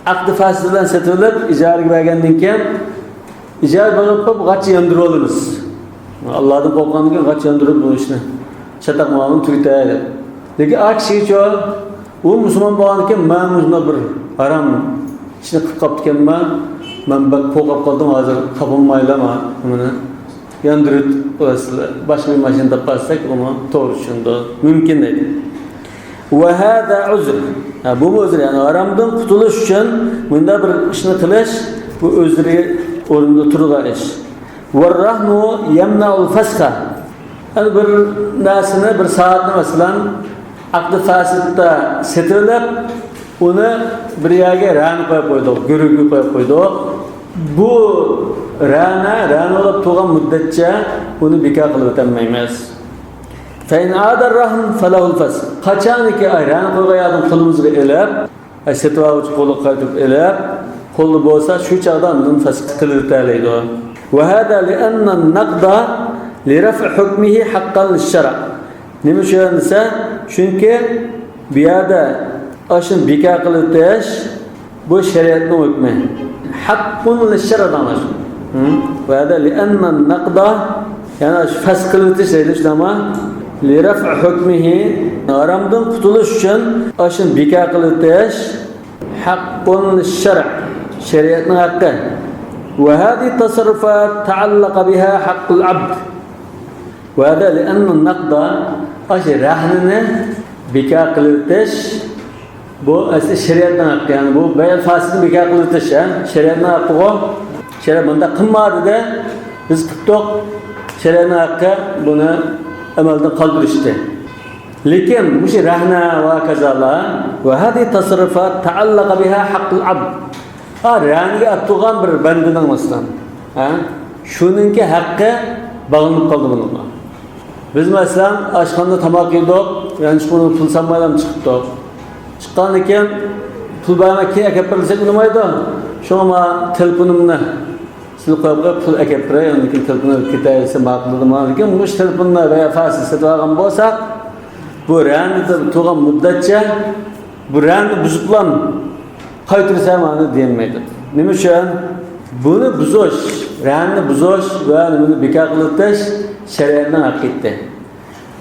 ئەقدى فاسىد بىلەن سېتىۋېلىپ، ئىجارىگە بەرگەندىن كېيىن، ئىجارە بېرىپ قويۇپ، غاچ ياندۇرۇۋالىمىز. ئاللادىن قورققاندىن كېيىن غاچ ياندۇرۇپ، بۇ ئىشنى چاتاق مالىنى تۈگىتەي دەپ. لېكىن ئا كىشىگىچۇ، ئۇ مۇسۇلمان بولغاندىكىن، مەن مۇشۇنداق بىر ھارام ئىشنى قىلىپ قاپتىكەنمەن، مەن بەك قورقۇپ قالدىم، ھازىر قاپالمايلا مانا بۇنى ياندۇرۇپ قوياسىلەر، باشقا بىر ماشىنا تاپقانسەك ئۇمۇ توغرا چۈشىنىدۇ، مۇمكىن دەيدۇ. وهذا عذر. ھە، بۇمۇ ئۆزرى، يەنى ھارامدىن قۇتۇلۇش ئۈچۈن مۇنداق بىر ئىشنى قىلىش، بۇ ئۆزرى ئورنىدا تۇرىدىغان ئىش. والرهن يمنع الفسخ. يەنى بىر نەرسىنى، بىر سائەتنى مەسىلەن، ئەقدى فاسىدتا سېتىۋېلىپ، ئۇنى بىر يەرگە رەھنە قويۇپ قويدۇق، گۆرۈگە قويۇپ قويدۇق. بۇ رەھنە، رەھنە بولۇپ تۇرغان مۇددەتچە ئۇنى بىكار قىلىۋېتەلمەيمىز. فإن عاد الرهن فله الفسخ. قاچانكى ئاي رەھنە قويغان يەردىن قولىمىزغا ئېلىپ، ئاي سېتىۋالغۇچى قولىغا قايتۇرۇپ ئېلىپ، قولدا بولسا، شۇ چاغدا ئاندىن فەسخ قىلىۋېتەلەيدۇ. وهذا لأن النقض لرفع حكمه حقا للشرع. نېمە ئۈچۈن دېسە، چۈنكى بۇ يەردە ئاشۇنى بىكار قىلىۋېتىش، بۇ شەرىئەتنىڭ ھۆكمى. حق للشرع دەڭلار. ھە؟ وهذا لأن النقض، يەنى ئاشۇ فەسخ قىلىۋېتىش دەيدۇ، شۇنداقمۇ؟ لرفع حكمه، ھارامدىن قۇتۇلۇش ئۈچۈن ئاشۇنى بىكار قىلىۋېتىش، حق للشرع، شەرىئەتنىڭ ھەققى. وهذه التصرفات تعلق بها حق العبد. وهذا لأن النقض، ئاشۇ رەھنىنى بىكار قىلىۋېتىش، بۇ ئەسلى شەرىئەتنىڭ ھەققى، يەنى بۇ بەيئۇل فاسىدنى بىكار قىلىۋېتىش، ھە؟ شەرىئەتنىڭ ھەققىغۇ. شەرىئەت مۇنداق قىلما دېدى، بىز قىپتۇق، شەرىئەتنىڭ ھەققى بۇنى ئەمەلدىن قالدۇرۇشتى. لېكىن مۇشۇ رەھنە ۋە ھاكازالار، وهذه التصرفات تعلق بها حق العبد. ھا، رەھنىگە ئاپتۇرغان بىر بەندىنىڭ مەسىلەن، ھە؟ شۇنىڭكى ھەققى باغلىنىپ قالدى بۇنىڭغا. بىز مەسىلەن، ئاشخانىدا تاماق يېدۇق، يانچۇقىمىزغا پۇل سالمايلا چىقىپتۇق. چىققاندىن كېيىن پۇل بەرمەي كېيىن ئەكەپ بېرىپ بولمايدۇ. شۇڭا مانا تېلېفونۇمنى سىزگە قويۇپ قويۇپ، پۇل ئەكەپ بېرەي، ئاندىن كېيىن تېلېفوننى ئېلىپ كېتەي دېسە ماقۇل دېدى مانا. لېكىن مۇشۇ تېلېفوننى ۋە فاسىز سېتىۋالغان بولساق، بۇ رەھنىدە تۇرغان مۇددەتچە بۇ رەھنىنى بۇزۇپلا قايتۇرسا مانا دېيەلمەيدۇ. نېمە ئۈچۈن؟ بۇنى بۇزۇش، رەھنىنى بۇزۇش ۋە بۇنى بىكار قىلىۋېتىش شەرىئەتنىڭ ھەققى ئىدى.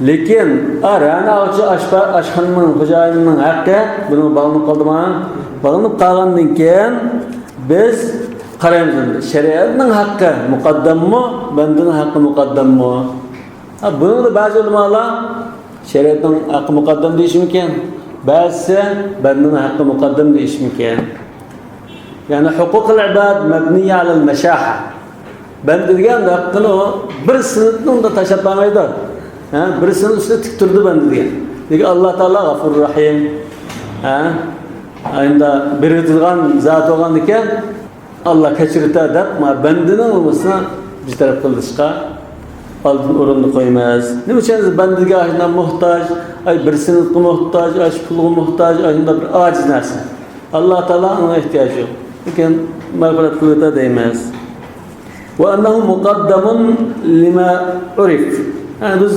لېكىن، ئا، رەھنە ئالغۇچى ئاشپا-، ئاشخانىنىڭ خوجايىنىنىڭ ھەققى بۇنىڭغا باغلىنىپ قالدىمۇ؟ باغلىنىپ قالغاندىن كېيىن بىز قارايمىز ئەمدى، شەرىئەتنىڭ ھەققى مۇقەددەممۇ، بەندىنىڭ ھەققى مۇقەددەممۇ؟ ھا، بۇنىڭدا بەزى ئۆلىمالار شەرىئەتنىڭ ھەققى مۇقەددەم دېيىشى مۇمكىن، بەزىسى بەندىنىڭ ھەققى مۇقەددەم دېيىشى مۇمكىن. يەنى ھوقۇقۇل ئىباد مەبنىي ئەلەل مەشەھە. بەندە دېگەن ھەققىنى ئۇ بىر سىنىپنىڭدا تاشلاپ بارمايدۇ. ھە، بىر سىنىپ ئۈستىدە تىك تۇرىدۇ بەندە دېگەن. لېكىن ئاللا تائالا غەفۇر رەھىم. ھە، ئەمدى بېرىدىغان زات بولغاندىكىن، ئاللا كەچۈرۈتە دەپ، ما بەندىنىڭ نومۇسىنى بىر تەرەپ قىلىشقا ئالدىن ئورۇندا قويىمىز. نېمە ئۈچۈن بىز بەندىگە ئاشۇنداق موھتاج، ئاي بىر سىنىپقا موھتاج، ئاي شۇ پۇلغا موھتاج، ئاشۇنداق بىر ئاجىز نەرسە. ئاللا تائالا ئۇنىڭغا ئېھتىياجى يوق. لېكىن مەغپىرەت قىلىۋېتە دەيمىز. وأنه مقدم لما عرف. يەنى بىز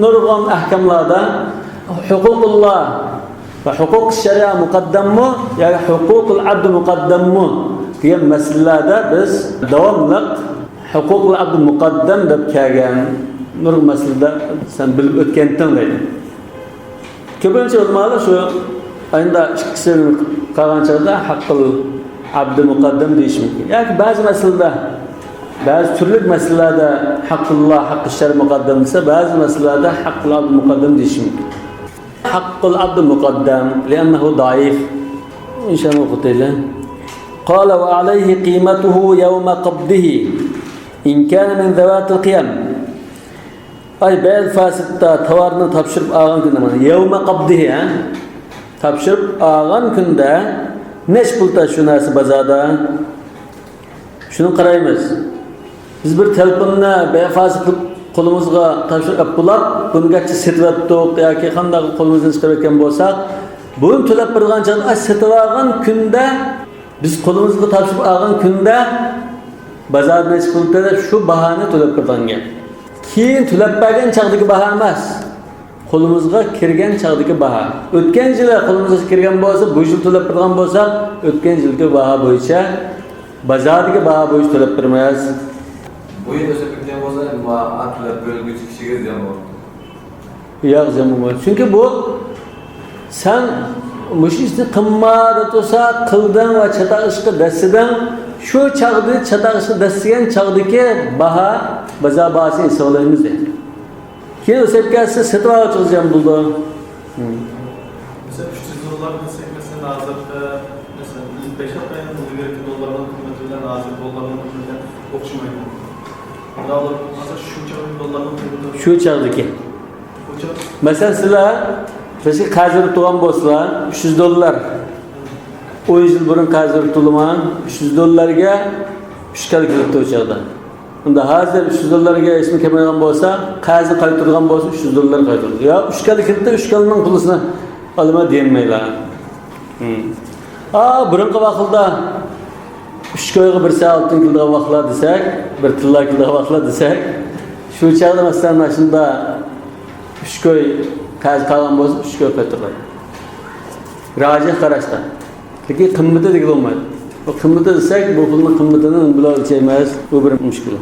نۇرغۇن ئەھكاملاردا ھوقۇقۇللا ۋە ھوقۇق شەرىئە مۇقەددەممۇ ياكى ھوقۇقۇل ئەبد مۇقەددەممۇ دېگەن مەسىلىلەردە بىز داۋاملىق ھوقۇقۇل ئەبد مۇقەددەم دەپ كەلگەن نۇرغۇن مەسىلىدە سەن بىلىپ ئۆتكەنتىڭ دەيدۇ. كۆپىنچە ئۆلىمالار شۇ ئاينىدا ئىككىسىنى قىلغان چاغدا ھەققىل ئەبدى مۇقەددەم دېيىشى مۇمكىن. ياكى بەزى مەسىلىدە، بەزى تۈرلۈك مەسىلىلەردە ھەققۇللا، ھەققى شەر مۇقەددەم دېسە، بەزى مەسىلىلەردە ھەققىل ئەبدى مۇقەددەم دېيىشى مۇمكىن. ھەققۇل ئەبدى مۇقەددەم، لىئەننەھۇ دەئىف. ئىنشائاللا ئوقۇتايلى. قال وعليه قيمته يوم قبضه إن كان من ذوات القيم. ئاي بەيئۇل فاسىدتا تاۋارنى تاپشۇرۇپ ئالغان كۈندە، مانا، يەۋمە قابدىھى، ھە؟ تاپشۇرۇپ ئالغان كۈندە نەچچە پۇل شۇ نەرسە بازاردا؟ شۇنى قارايمىز. بىز بىر تېلېفوننى بەيئۇل فاسىد قىلىپ قولىمىزغا تاپشۇرۇپ ئەپ بولاپ، بۇنى گەرچە سېتىۋەتتۇق ياكى قانداق قولىمىزدىن چىقىرىۋەتكەن بولساق، بۇنى تۆلەپ بېرىدىغان چاغدا، ئاي، سېتىۋالغان كۈندە بىز قولىمىزغا تاپشۇرۇپ ئالغان كۈندە بازاردا نەچچە پۇل تۆلەپ، شۇ باھانى تۆلەپ بېرىدىغان گەپ. كېيىن تۆلەپ بەرگەن چاغدىكى باھا ئەمەس، قولىمىزغا كىرگەن چاغدىكى باھا. ئۆتكەن يىلى قولىمىزغا كىرگەن بولسا، بۇ يىل تۆلەپ بېرىدىغان بولساق، ئۆتكەن يىلقى باھا بويىچە، بازاردىكى باھا بويىچە تۆلەپ بېرىمىز. بۇ يىل ئۆسۈپ كەتكەن بولسا، ئەمما تۆلەپ بېرىلگۈچى كىشىگە زىيان بولىدۇ. ياق، زىيان بولمايدۇ. چۈنكى بۇ سەن مۇشۇ ئىشنى قىلما دەپ تۇرسا، قىلدىڭ ۋە چاتاق ئىشقا دەسسىدىڭ. شۇ چاغدا، چاتاق ئىشقا دەسسىگەن چاغدىكى باھا، بازار باھاسىنى ھېسابلايمىز دەيدۇ. كېيىن ئۇ سېلىپ كەلسە، سېتىۋالغۇچىغا زىيان بولىدۇ. مەسىلەن، ئۈچ يۈز دوللار دېسەك، مەسىلەن، ھازىرقى، مەسىلەن، بەش ئالتە ئاينىڭ ئىلگىرىكى دوللارنىڭ قىممىتى بىلەن ھازىر دوللارنىڭ قىممىتى ئوخشىمايدۇ. شۇنداق بولۇپ قالسا، شۇ چاغدىكى دوللارنىڭ قىممىتى شۇ چاغدىكى. مەسىلەن، سىلەر بىزگە قەرز بېرىپ تۇرغان بولسىلا، ئۈچ يۈز دوللار. ئون يىل بۇرۇن قەرز بېرىپ تۇرغان ئۈچ يۈز دوللارغا ئۈچ كالا كېلىپتۇ ئۇ چاغدا. ئەمدى ھازىر ئۈچ يۈز دوللارغا ھېچنېمە كەلمەيدىغان بولسا، قەرزنى قايتۇرىدىغان بولسا، ئۈچ يۈز دوللار قايتۇرىدۇ. يا ئۈچ كالا كېلىپتۇ، ئۈچ كالىنىڭ پۇلىسىنى ئالىمەن دېيەلمەيلا. ھىم. ئا، بۇرۇنقى ۋاقىتتا ئۈچ كويغا بىر سەي ئالتۇن كېلىدىغان ۋاقىتلار دېسەك، بىر تىللا كېلىدىغان ۋاقىتلار دېسەك، شۇ چاغدا، مەسىلەن، مانا شۇنداق ئۈچ كوي قەرز قالغان بولسا، ئۈچ كوي قايتۇرۇلىدۇ. راجىھ قاراشتا. لېكىن قىممىتى دېگىلى بولمايدۇ. بۇ قىممىتى دېسەك، بۇ پۇلنىڭ قىممىتىنى بىلەن ئۆلچەيمىز. بۇ بىر مۈشكۈل.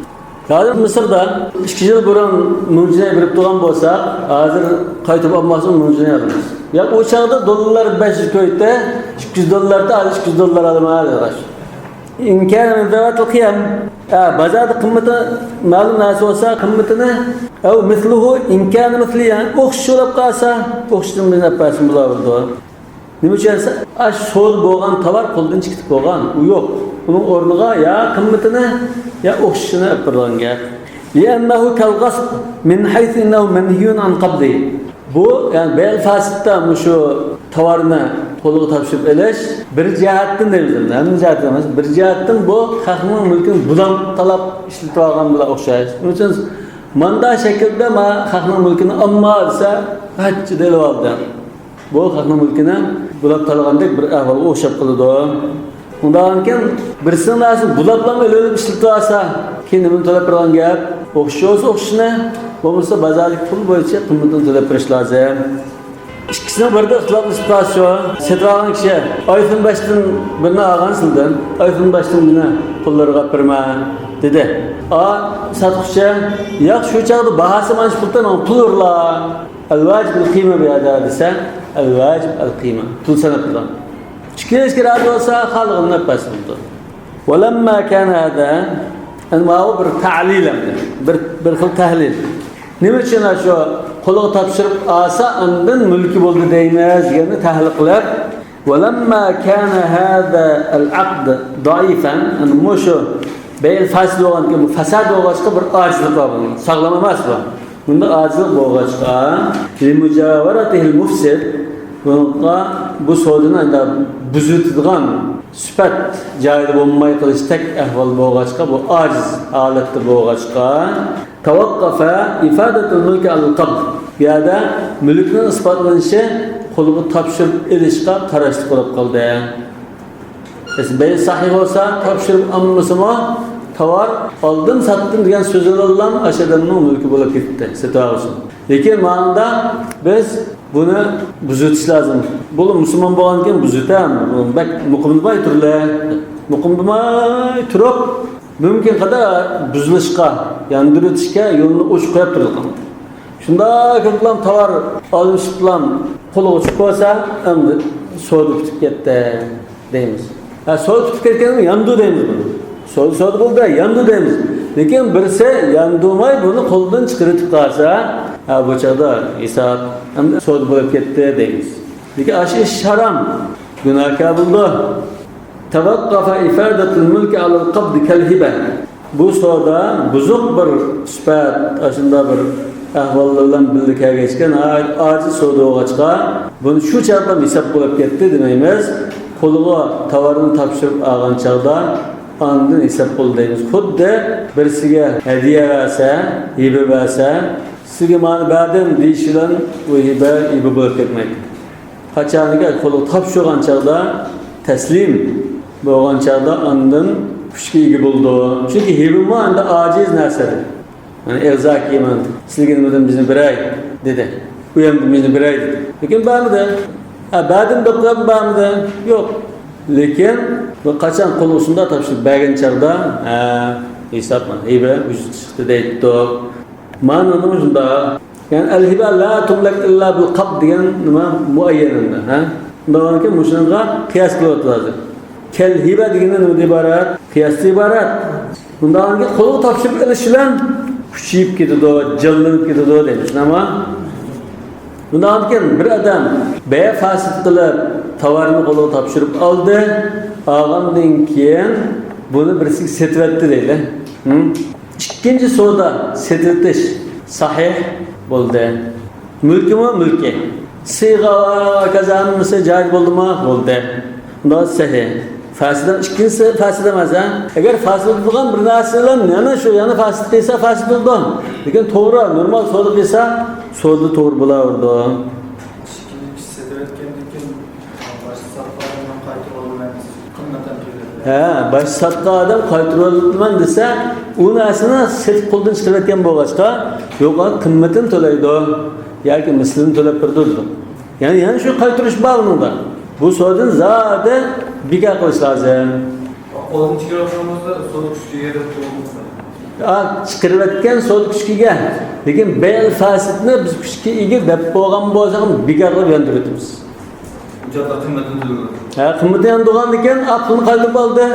ھازىر مىسىردا ئىككى يىل بۇرۇن مىڭ جىنەي بېرىپ تۇرغان بولسا، ھازىر قايتۇپ ئالماسمۇ مىڭ جىنەي ئالىمىز. يا ئۇ چاغدا دوللار بەش يۈز كويتى، ئىككى يۈز دوللاردا، ھازىر ئىككى يۈز دوللار ئالىمەن دېگەن. ئىن كان مىن ذواتىل قىيم. ھە، بازاردا قىممىتى مەلۇم نەرسە بولسا، قىممىتىنى، ئەۋ مىسلۇھۇ ئىن كان مىسلى، يەنى ئوخشاش بولۇپ قالسا، ئوخشىشىنى بىلىنىپ بەرسىمۇ بولىدۇ. نېمە ئۈچۈن دېسە، ئاشۇ سودا بولغان تاۋار قولدىن چىقىپ بولغان، ئۇ يوق. ئۇنىڭ ئورنىغا يا قىممىتىنى، يا ئوخشىشىنى ئېلىپ بېرىدىغان گەپ. لأنه كالغصب من حيث أنه منهي عن قبضه. بۇ، يەنى بەيئۇل فاسىدتا مۇشۇ تاۋارنى قولىغا تاپشۇرۇپ ئېلىش بىر جەھەتتىن دەيمىز، ھەممە جەھەتتىن ئەمەس، بىر جەھەتتىن بۇ خەقنىڭ مۈلكىنى بۇلاپ تالاپ ئىشلىتىۋالغان بىلەن ئوخشاش. شۇنىڭ ئۈچۈن ماندا شەكىلدە ما خەقنىڭ مۈلكىنى ئالما دېسە، قاچچىدە ئېلىۋالدى. بۇ خەقنىڭ مۈلكىنى بۇلاپ تالىغاندەك بىر ئەھۋالغا ئوخشاپ قالىدۇ. ئۇنداقكەن، بىرسىنىڭ نەرسىنى بۇلاپلا ئېلىۋېلىپ ئىشلىتىۋالسا، كېيىن نېمىنى تۆلەپ بېرىدىغان گەپ؟ ئوخشىشى بولسا ئوخشىشىنى، بولمىسا بازاردىكى پۇل بويىچە قىممىتىنى تۆلەپ بېرىش لازىم. ئىككىسىنىڭ بىرىدە ئىختىلاپلىشىپ قالسىچۇ؟ سېتىۋالغان كىشى ئايفون بەشتىن بىرنى ئالغان سىلدىن، ئايفون بەشتىن بىرنى قۇللىرىغا ئاپىرىمەن دېدى. ئا، ساتقۇچى، ياق، شۇ چاغدا باھاسى مانا شۇ پۇلدىن، ماڭا پۇل ئۇرلا. ئەل ۋاجىب ئەل قىيمە بۇ يەردە دېسە، ئەل ۋاجىب ئەل قىيمە. پۇل ساناپ تۇرغان. ئىككىنچى رازى بولسا، خالىغىنىنى ئەپ بەرسە بولىدۇ. ولما كان هذا، ئەنە ماۋۇ بىر تەلىل ئەمدى. بىر، بىر خىل تەھلىل. نېمە ئۈچۈن شۇ قولىغا تاپشۇرۇپ ئالسا، ئاندىن مۈلكى بولدى دەيمىز دېگەننى تەھلىل قىلىپ، ولما كان هذا العقد ضعيفا، يەنى مۇشۇ بەيئۇل فاسىد بولغاندىكىن، بۇ فاساد بولغاچقا بىر ئاجىزلىق بار بۇنىڭ، ساغلام ئەمەس بۇ. بۇندا ئاجىزلىق بولغاچقا، لمجاورته المفسد، بۇنىڭغا بۇ سودىنى ئەندى بۇزۇۋېتىدىغان سۈپەت جايىدا بولماي قېلىشتەك ئەھۋال بولغاچقا، بۇ ئاجىز ھالەتتە بولغاچقا، توقف إفادة الملك على القبض. بۇ يەردە مۈلۈكنىڭ ئىسپاتلىنىشى قولغا تاپشۇرۇپ ئېلىشقا قاراشلىق بولۇپ قالدى. بەيئۇ سەھىھ بولسا، تاپشۇرۇپ ئالمىسىمۇ، تاۋار ئالدىم، ساتتىم دېگەن سۆزى بىلەنلا ئاشۇ ئادەمنىڭ مۈلكى بولۇپ كېتىپتۇ، سېتىۋالغۇچىنىڭ. لېكىن مانىدا بىز بۇنى بۇزۇۋېتىش لازىم. بۇ مۇسۇلمان بولغاندىن كېيىن بۇزۇۋېتەم، بۇ بەك مۇقىملىماي تۇرلى. مۇقىملىماي تۇرۇپ، مۇمكىن قەدەر بۇزۇلۇشقا، ياندۇرۇۋېتىشكە يولنى ئوچۇق قويۇپ تۇرىدىغان. شۇنداق قىلىپلا تاۋار ئالمىشىپلا قولىغا چۈشۈپ قالسا، ئەمدى سودا پۈتۈپ كەتتى دەيمىز. ھە، سودا پۈتۈپ كەتكەندىن ياندۇ دەيمىز بۇنى. سودا، سودا بولدى، ياندۇ دەيمىز. لېكىن بىرسى ياندۇرماي بۇنى قولدىن چىقىرىۋېتىپ قالسا، ھە، بۇ چاغدا ھېساب، ئەمدى سودا بولۇپ كەتتى دەيمىز. لېكىن ئاشۇ ئىش ھارام، گۇناھكار بولىدۇ. توقف إفادة الملك على القبض كالهبة. بۇ سودا بۇزۇق بىر سۈپەت، ئاشۇنداق بىر ئەھۋاللار بىلەن بىللە كەلگەچكە، ناھايىتى ئاجىز سودا بولغاچقا، بۇنى شۇ چاغدا ھېساب بولۇپ كەتتى دېمەيمىز. قولىغا تاۋارنى تاپشۇرۇپ ئالغان چاغدا ئاندىن ھېساب قىل دەيمىز. خۇددى بىرسىگە ھەدىيە بەرسە، ھىبە بەرسە، سىزگە مانى بەردىم دېيىش بىلەن ئۇ ھىبە، ھىبە بولۇپ كەتمەيدۇ. قاچانكى قولىغا تاپشۇرغان چاغدا، تەسلىم بولغان چاغدا ئاندىن كۈچكە ئىگە بولىدۇ. چۈنكى ھىبىمۇ ئەمدى ئاجىز نەرسە. يەنى ئېغىز ھاكىم سىلىگە نېمىدىن بىزنى بېرەي دېدى. ئۇ يەردىن بىزنى بېرەي دېدى. لېكىن بەرمىدى. ھە، بەردىم دەپ قويۇپ بەرمىدى. يوق. لېكىن بۇ قاچان قولىغا شۇنداق تاپشۇرۇپ بەرگەن چاغدا، ھە، ھېساب مانا، ھىبە ۋۇجۇدقا چىقتى دەيتتۇق. مانا ئۇنىڭ شۇنداق. يەنى ئەلھىبە لا تۇملەك ئىللا بىل قاب دېگەن نېمە مۇئەييەن ئەمدى، ھە؟ شۇنداقكەن مۇشۇنىڭغا قىياس قىلىۋاتىدۇ ھازىر. كەلھىبە دېگىنى نېمىدىن ئىبارەت؟ قىياستىن ئىبارەت. بۇنداقكەن قولغا تاپشۇرۇپ ئېلىش بىلەن كۈچىيىپ كېتىدۇ، جانلىنىپ كېتىدۇ دەيمىز، شۇنداقمۇ؟ بۇنداقكەن بىر ئادەم بەيە فاسىد قىلىپ، تاۋارنى قولىغا تاپشۇرۇپ ئالدى، ئالغاندىن كېيىن بۇنى بىرسىگە سېتىۋەتتى دەيلى. ھە؟ ئىككىنچى سودا سېتىۋېتىش سەھىھ بولدى. مۈلكىمۇ مۈلكى. سىغا كازا ھەممىسى جايىز بولدىمۇ؟ بولدى. بۇنداق سەھىھ. فاسىد ئىككىنچىسى فاسىد ئەمەس، ھە؟ ئەگەر فاسىد بولغان بىر نەرسىلەر يەنە شۇ، يەنە فاسىد قىلسا فاسىد بولىدۇ. لېكىن توغرا، نورمال سودا قىلسا، سودا توغرا بولاۋېرىدۇ. ئىككىنچى كىشى سېتىۋەتكەندىن كېيىن باشقا ساتقان ئادەمدىن قايتۇرۇۋالىمەن دېسە، قىممەتەن تۆلەيدۇ. ھە، باشقا ساتقان ئادەم قايتۇرۇۋالىمەن دېسە، ئۇ نەرسىنى سېتىپ قولدىن چىقىرىۋەتكەن بولغاچقا، يوق، قىممىتىنى تۆلەيدۇ ياكى مىسلىنى تۆلەپ بېرىدۇ دېدۇق. يەنى، يەنە شۇ قايتۇرۇش بار ئۇنىڭدا. بۇ سودىنى زادى بىكار قىلىش لازىم. قولدىن چىقىرىۋاتقان بولسا، سودا كۈچكە ئىگە دەپ بولمىسا. ئا، چىقىرىۋەتكەن سودا كۈچكە ئىگە. لېكىن بەيئۇل فاسىدنى بىز كۈچكە ئىگە دەپ بولغان بولساق، بىكار قىلىپ ياندۇرۇۋېتىمىز. ھە، قىممىتى ياندۇرغاندىكىن، ئا، پۇلنى قايتۇرۇپ ئالدى.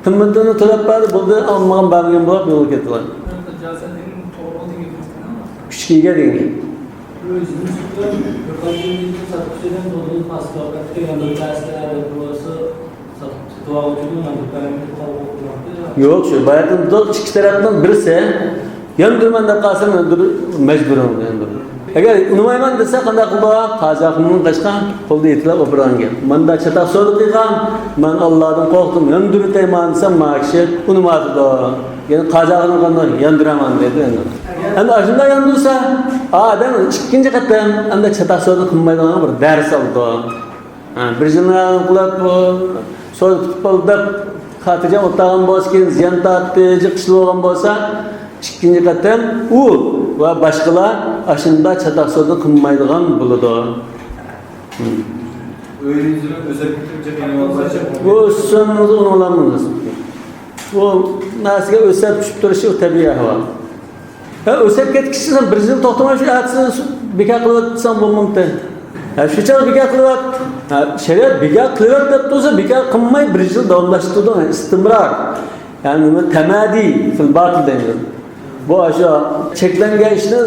قىممىتىنى تۆلەپ بەردى، بولدى، ئالمىغان بەرمىگەن بولۇپ يولغا كەتتى. كۈچكە ئىگە دېگەن گەپ. يوق، شۇ باياتىن ئىككى تەرەپنىڭ بىرسى ياندۇرىمەن دەپ قالسا، ياندۇر، مەجبۇرىي ياندۇر. ئەگەر ئۇنىمايمەن دېسە، قانداق قىلىدۇ؟ قازى ئاخۇننىڭ قاچقان قولدا ئېيتىلىپ ئوپۇرغان گەپ. ماندا چاتاق سودا قىلغان، مەن ئاللادىن قورقتۇم، ياندۇرۇۋېتەيمەن دېسەم، ما كىشى ئۇنىمايدۇ. يەنى قازى ئاخۇننىڭ قانداق ياندۇرىمەن دەيدۇ ئەمدى. ئەمدى ئاشۇنداق ياندۇرسا، ئادەم ئىككىنچى قېتىم ئەمدى چاتاق سودا قىلمايدىغان بىر دەرس ئالىدۇ. ھە، بىر يىلنى قىلىپ، سودا پۇتۇپ بولدى دەپ، خاتىرجەم ئولتۇرغان بولسا، كېيىن زىيان تارتتى، جىق ئىشلىۋالغان بولسا، ئىككىنچى قېتىم ئۇ ۋە باشقىلار ئاشۇنداق چاتاق سودا قىلمايدىغان بولىدۇ. ئۆيىنىڭ ئۆزەپ كېتىپ جىق يېنىۋالسا، بۇ سىزنىڭ ئۇنىڭ بىلەن بۇ نەرسىگە ئۆسەپ چۈشۈپ تۇرۇشى ئۇ تەبىئىي ئەھۋال. ھە، ئۆسەپ كەتكۈچە سەن بىر يىل توختىماي شۇ ئەتىسى بىكار قىلىۋەتسەڭ بولمامتى؟ ھە، شۇ چاغ بىكار قىلىۋەت. ھە، شەرىئەت بىكار قىلىۋەت دەپ تۇرسا، بىكار قىلماي بىر يىل داۋاملاشتۇردۇڭ، ھە، ئىستىمرار. يەنى نېمە؟ تەمادى فىل باتىل دەيمىز. بۇ ئاشۇ چەكلەنگەن ئىشنى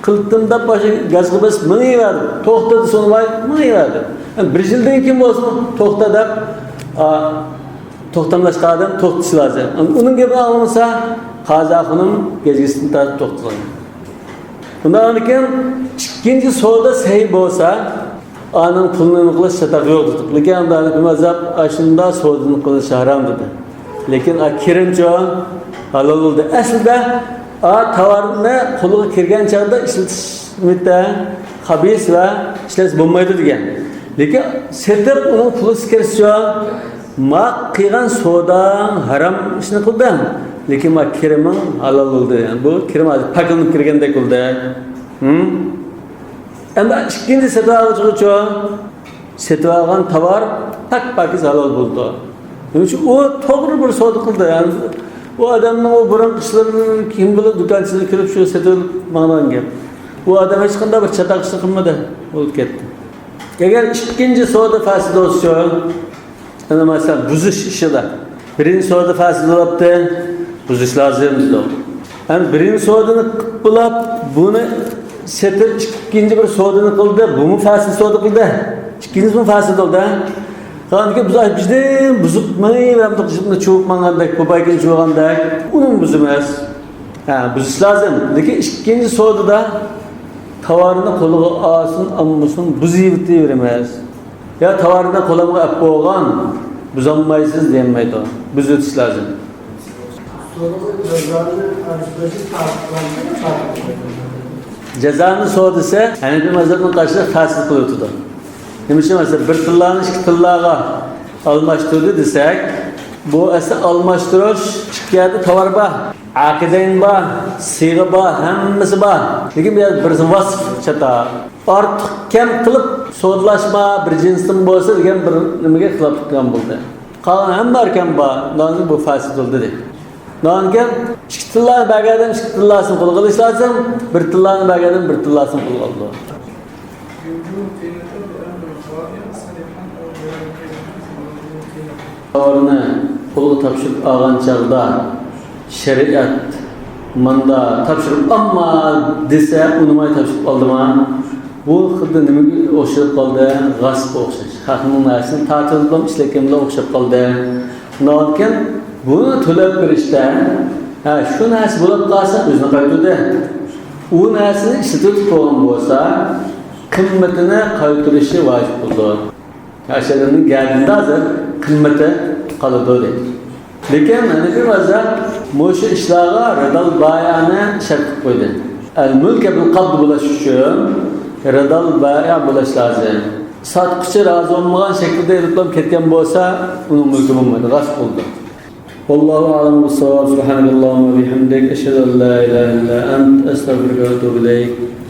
قىلدىم دەپ ئاشۇ گازغا بېسىپ مېڭىۋەردى. توختا دېسە ئۇنىماي مېڭىۋەردى. يەنى بىر يىلدىن كېيىن بولسىمۇ توختا دەپ، ئا، توختاملاشقان ئادەم توختىشى لازىم. ئۇنىڭ گېپىنى ئاڭلىمىسا، قازى ئاخۇنۇم گەجگىسىدىن تارتىپ توختىغان. ئۇنداقتىن كېيىن ئىككىنچى سودا سەھىھ بولسا، ئانىڭ پۇلىنى نېمە قىلىش چاتاق يوق دېدۇق. لېكىن ئەبۇ ھەنىپە مەزھەپ ئاشۇنداق سودىنى قىلىش ھارام دېدى. لېكىن ئا، كىرىمچۇ ھالال بولدى. ئەسلىدە ئا، تاۋارنى قولىغا كىرگەن چاغدا ئىشلىتىش مۇددىتى خەبىس ۋە ئىشلەتسە بولمايدۇ دېگەن. لېكىن سېتىپ ئۇنىڭ پۇلى كىرسىچۇ، ما قىلغان سوداڭ ھارام ئىشنى قىلدىڭ، لېكىن ما كىرىمىڭ ھالال بولدى. يەنى بۇ كىرىم ھازىر پاكلىنىپ كىرگەندەك بولدى. ھىم؟ ئەمدى ئىككىنچى سېتىۋالغۇچىغىچۇ، سېتىۋالغان تاۋار پاك-پاكىز ھالال بولدى. نېمە ئۈچۈن؟ ئۇ توغرا بىر سودا قىلدى. يەنى ئۇ ئادەمنىڭ ئۇ بۇرۇنقى ئىشلىرى كىم بىلىدۇ، دۇكانچىسىغا كىرىپ شۇ سېتىۋېلىپ ماڭغان گەپ. ئۇ ئادەم ھېچقانداق بىر چاتاق ئىشنى قىلمىدى، بولۇپ كەتتى. ئەگەر ئىككىنچى سودا پاسىد بولسىچۇ؟ يەنى مەسىلەن، بۇزۇش ئىشىدا. بىرىنچى سودا پاسىد بولۇپتۇ، بۇزۇش لازىم دېدۇق. ھەم بىرىنچى سودىنى قىلىپ بولاپ، بۇنى سېتىپ ئىككىنچى بىر سودىنى قىلدى، بۇمۇ پاسىد سودا قىلدى. ئىككىنچىسىمۇ پاسىد بولدى. قالغاندىكى بۇزۇش بىزدىن بۇزۇپ مېڭىۋەرمىدۇق، جىپنى چۇۋۇپ ماڭغاندەك، بۇ بايكىنى چۇۋۇغاندەك، ئۇنىمۇ بۇزىمىز. ھە، بۇزۇش لازىم. لېكىن ئىككىنچى سودىدا تاۋارنى قولىغا ئالسۇن، ئالمىسۇن، بۇزۇۋېتىۋېرىمىز. يا تاۋارنى قولۇمغا ئەپ بولغان، بۇزالمايسىز دېيەلمەيدۇ. بۇزۇۋېتىش لازىم. جازانى سودىسى ھەنىپىي مەزھەپنىڭ قارىشىدا پاسىد قىلىۋېتىدۇ. نېمە ئۈچۈن دېسە، بىر تىللانى ئىككى تىللاغا ئالماشتۇردى دېسەك، بۇ ئەسلى ئالماشتۇرۇش، ئىككى يەردە تاۋار بار، ئەقىدەين بار، سىغا بار، ھەممىسى بار. لېكىن بۇ يەردە بىرسى ۋاسىپ چاتا. ئارتۇق كەم قىلىپ سودىلاشما، بىر جىنستىن بولسا دېگەن بىر نېمىگە خىلاپلىق قىلغان بولدى. قالغان ھەممە ئەركان بار، بۇ پاسىد بولدى دېدى. ئۇنىڭدىن كېيىن ئىككى تىللانى بەرگەن ئادەم ئىككى تىللاسىنى قولىغا ئېلىش لازىم، بىر تىللانى بەرگەن ئادەم بىر تىللاسىنى قولىغا ئالىدۇ. تاۋارنى قولغا تاپشۇرۇپ ئالغان چاغدا شەرىئەت ماندا تاپشۇرۇپ ئالما دېسە، ئۇنىماي تاپشۇرۇپ ئالدىما؟ بۇ خۇددى نېمىگە ئوخشاپ قالدى؟ غاسىپقا ئوخشاش. خەقنىڭ نەرسىسىنى تارتىۋېلىپ ئىشلەتكەنگە ئوخشاپ قالدى. ئۇنىڭدىن كېيىن بۇنى تۆلەپ بېرىشتە، ھە، شۇ نەرسە بولۇپ قالسا ئۆزىنى قايتۇردى. ئۇ نەرسىنى ئىشلىتىپ قويغان بولسا، قىممىتىنى قايتۇرۇشى ۋاجىپ بولىدۇ. ئاشۇنىڭ گەدىنىدە ھازىر قىممىتى قالىدۇ دەيدۇ. لېكىن ھەنىفىي مەزھەپ مۇشۇ ئىشلارغا رىدال بايىئنى شەرت قىلىپ قويدى. ئەل مۈلكە بىل قابض بولۇش ئۈچۈن رىدال بايىئ بولۇش لازىم. ساتقۇچى رازى بولمىغان شەكىلدە ئېلىپ كەتكەن بولسا، ئۇنىڭ مۈلكى بولمايدۇ، غاسىپ بولىدۇ. والله أعلم بالصواب. سبحانك اللهم وبحمدك، أشهد أن لا إله إلا أنت، أستغفرك وأتوب إليك.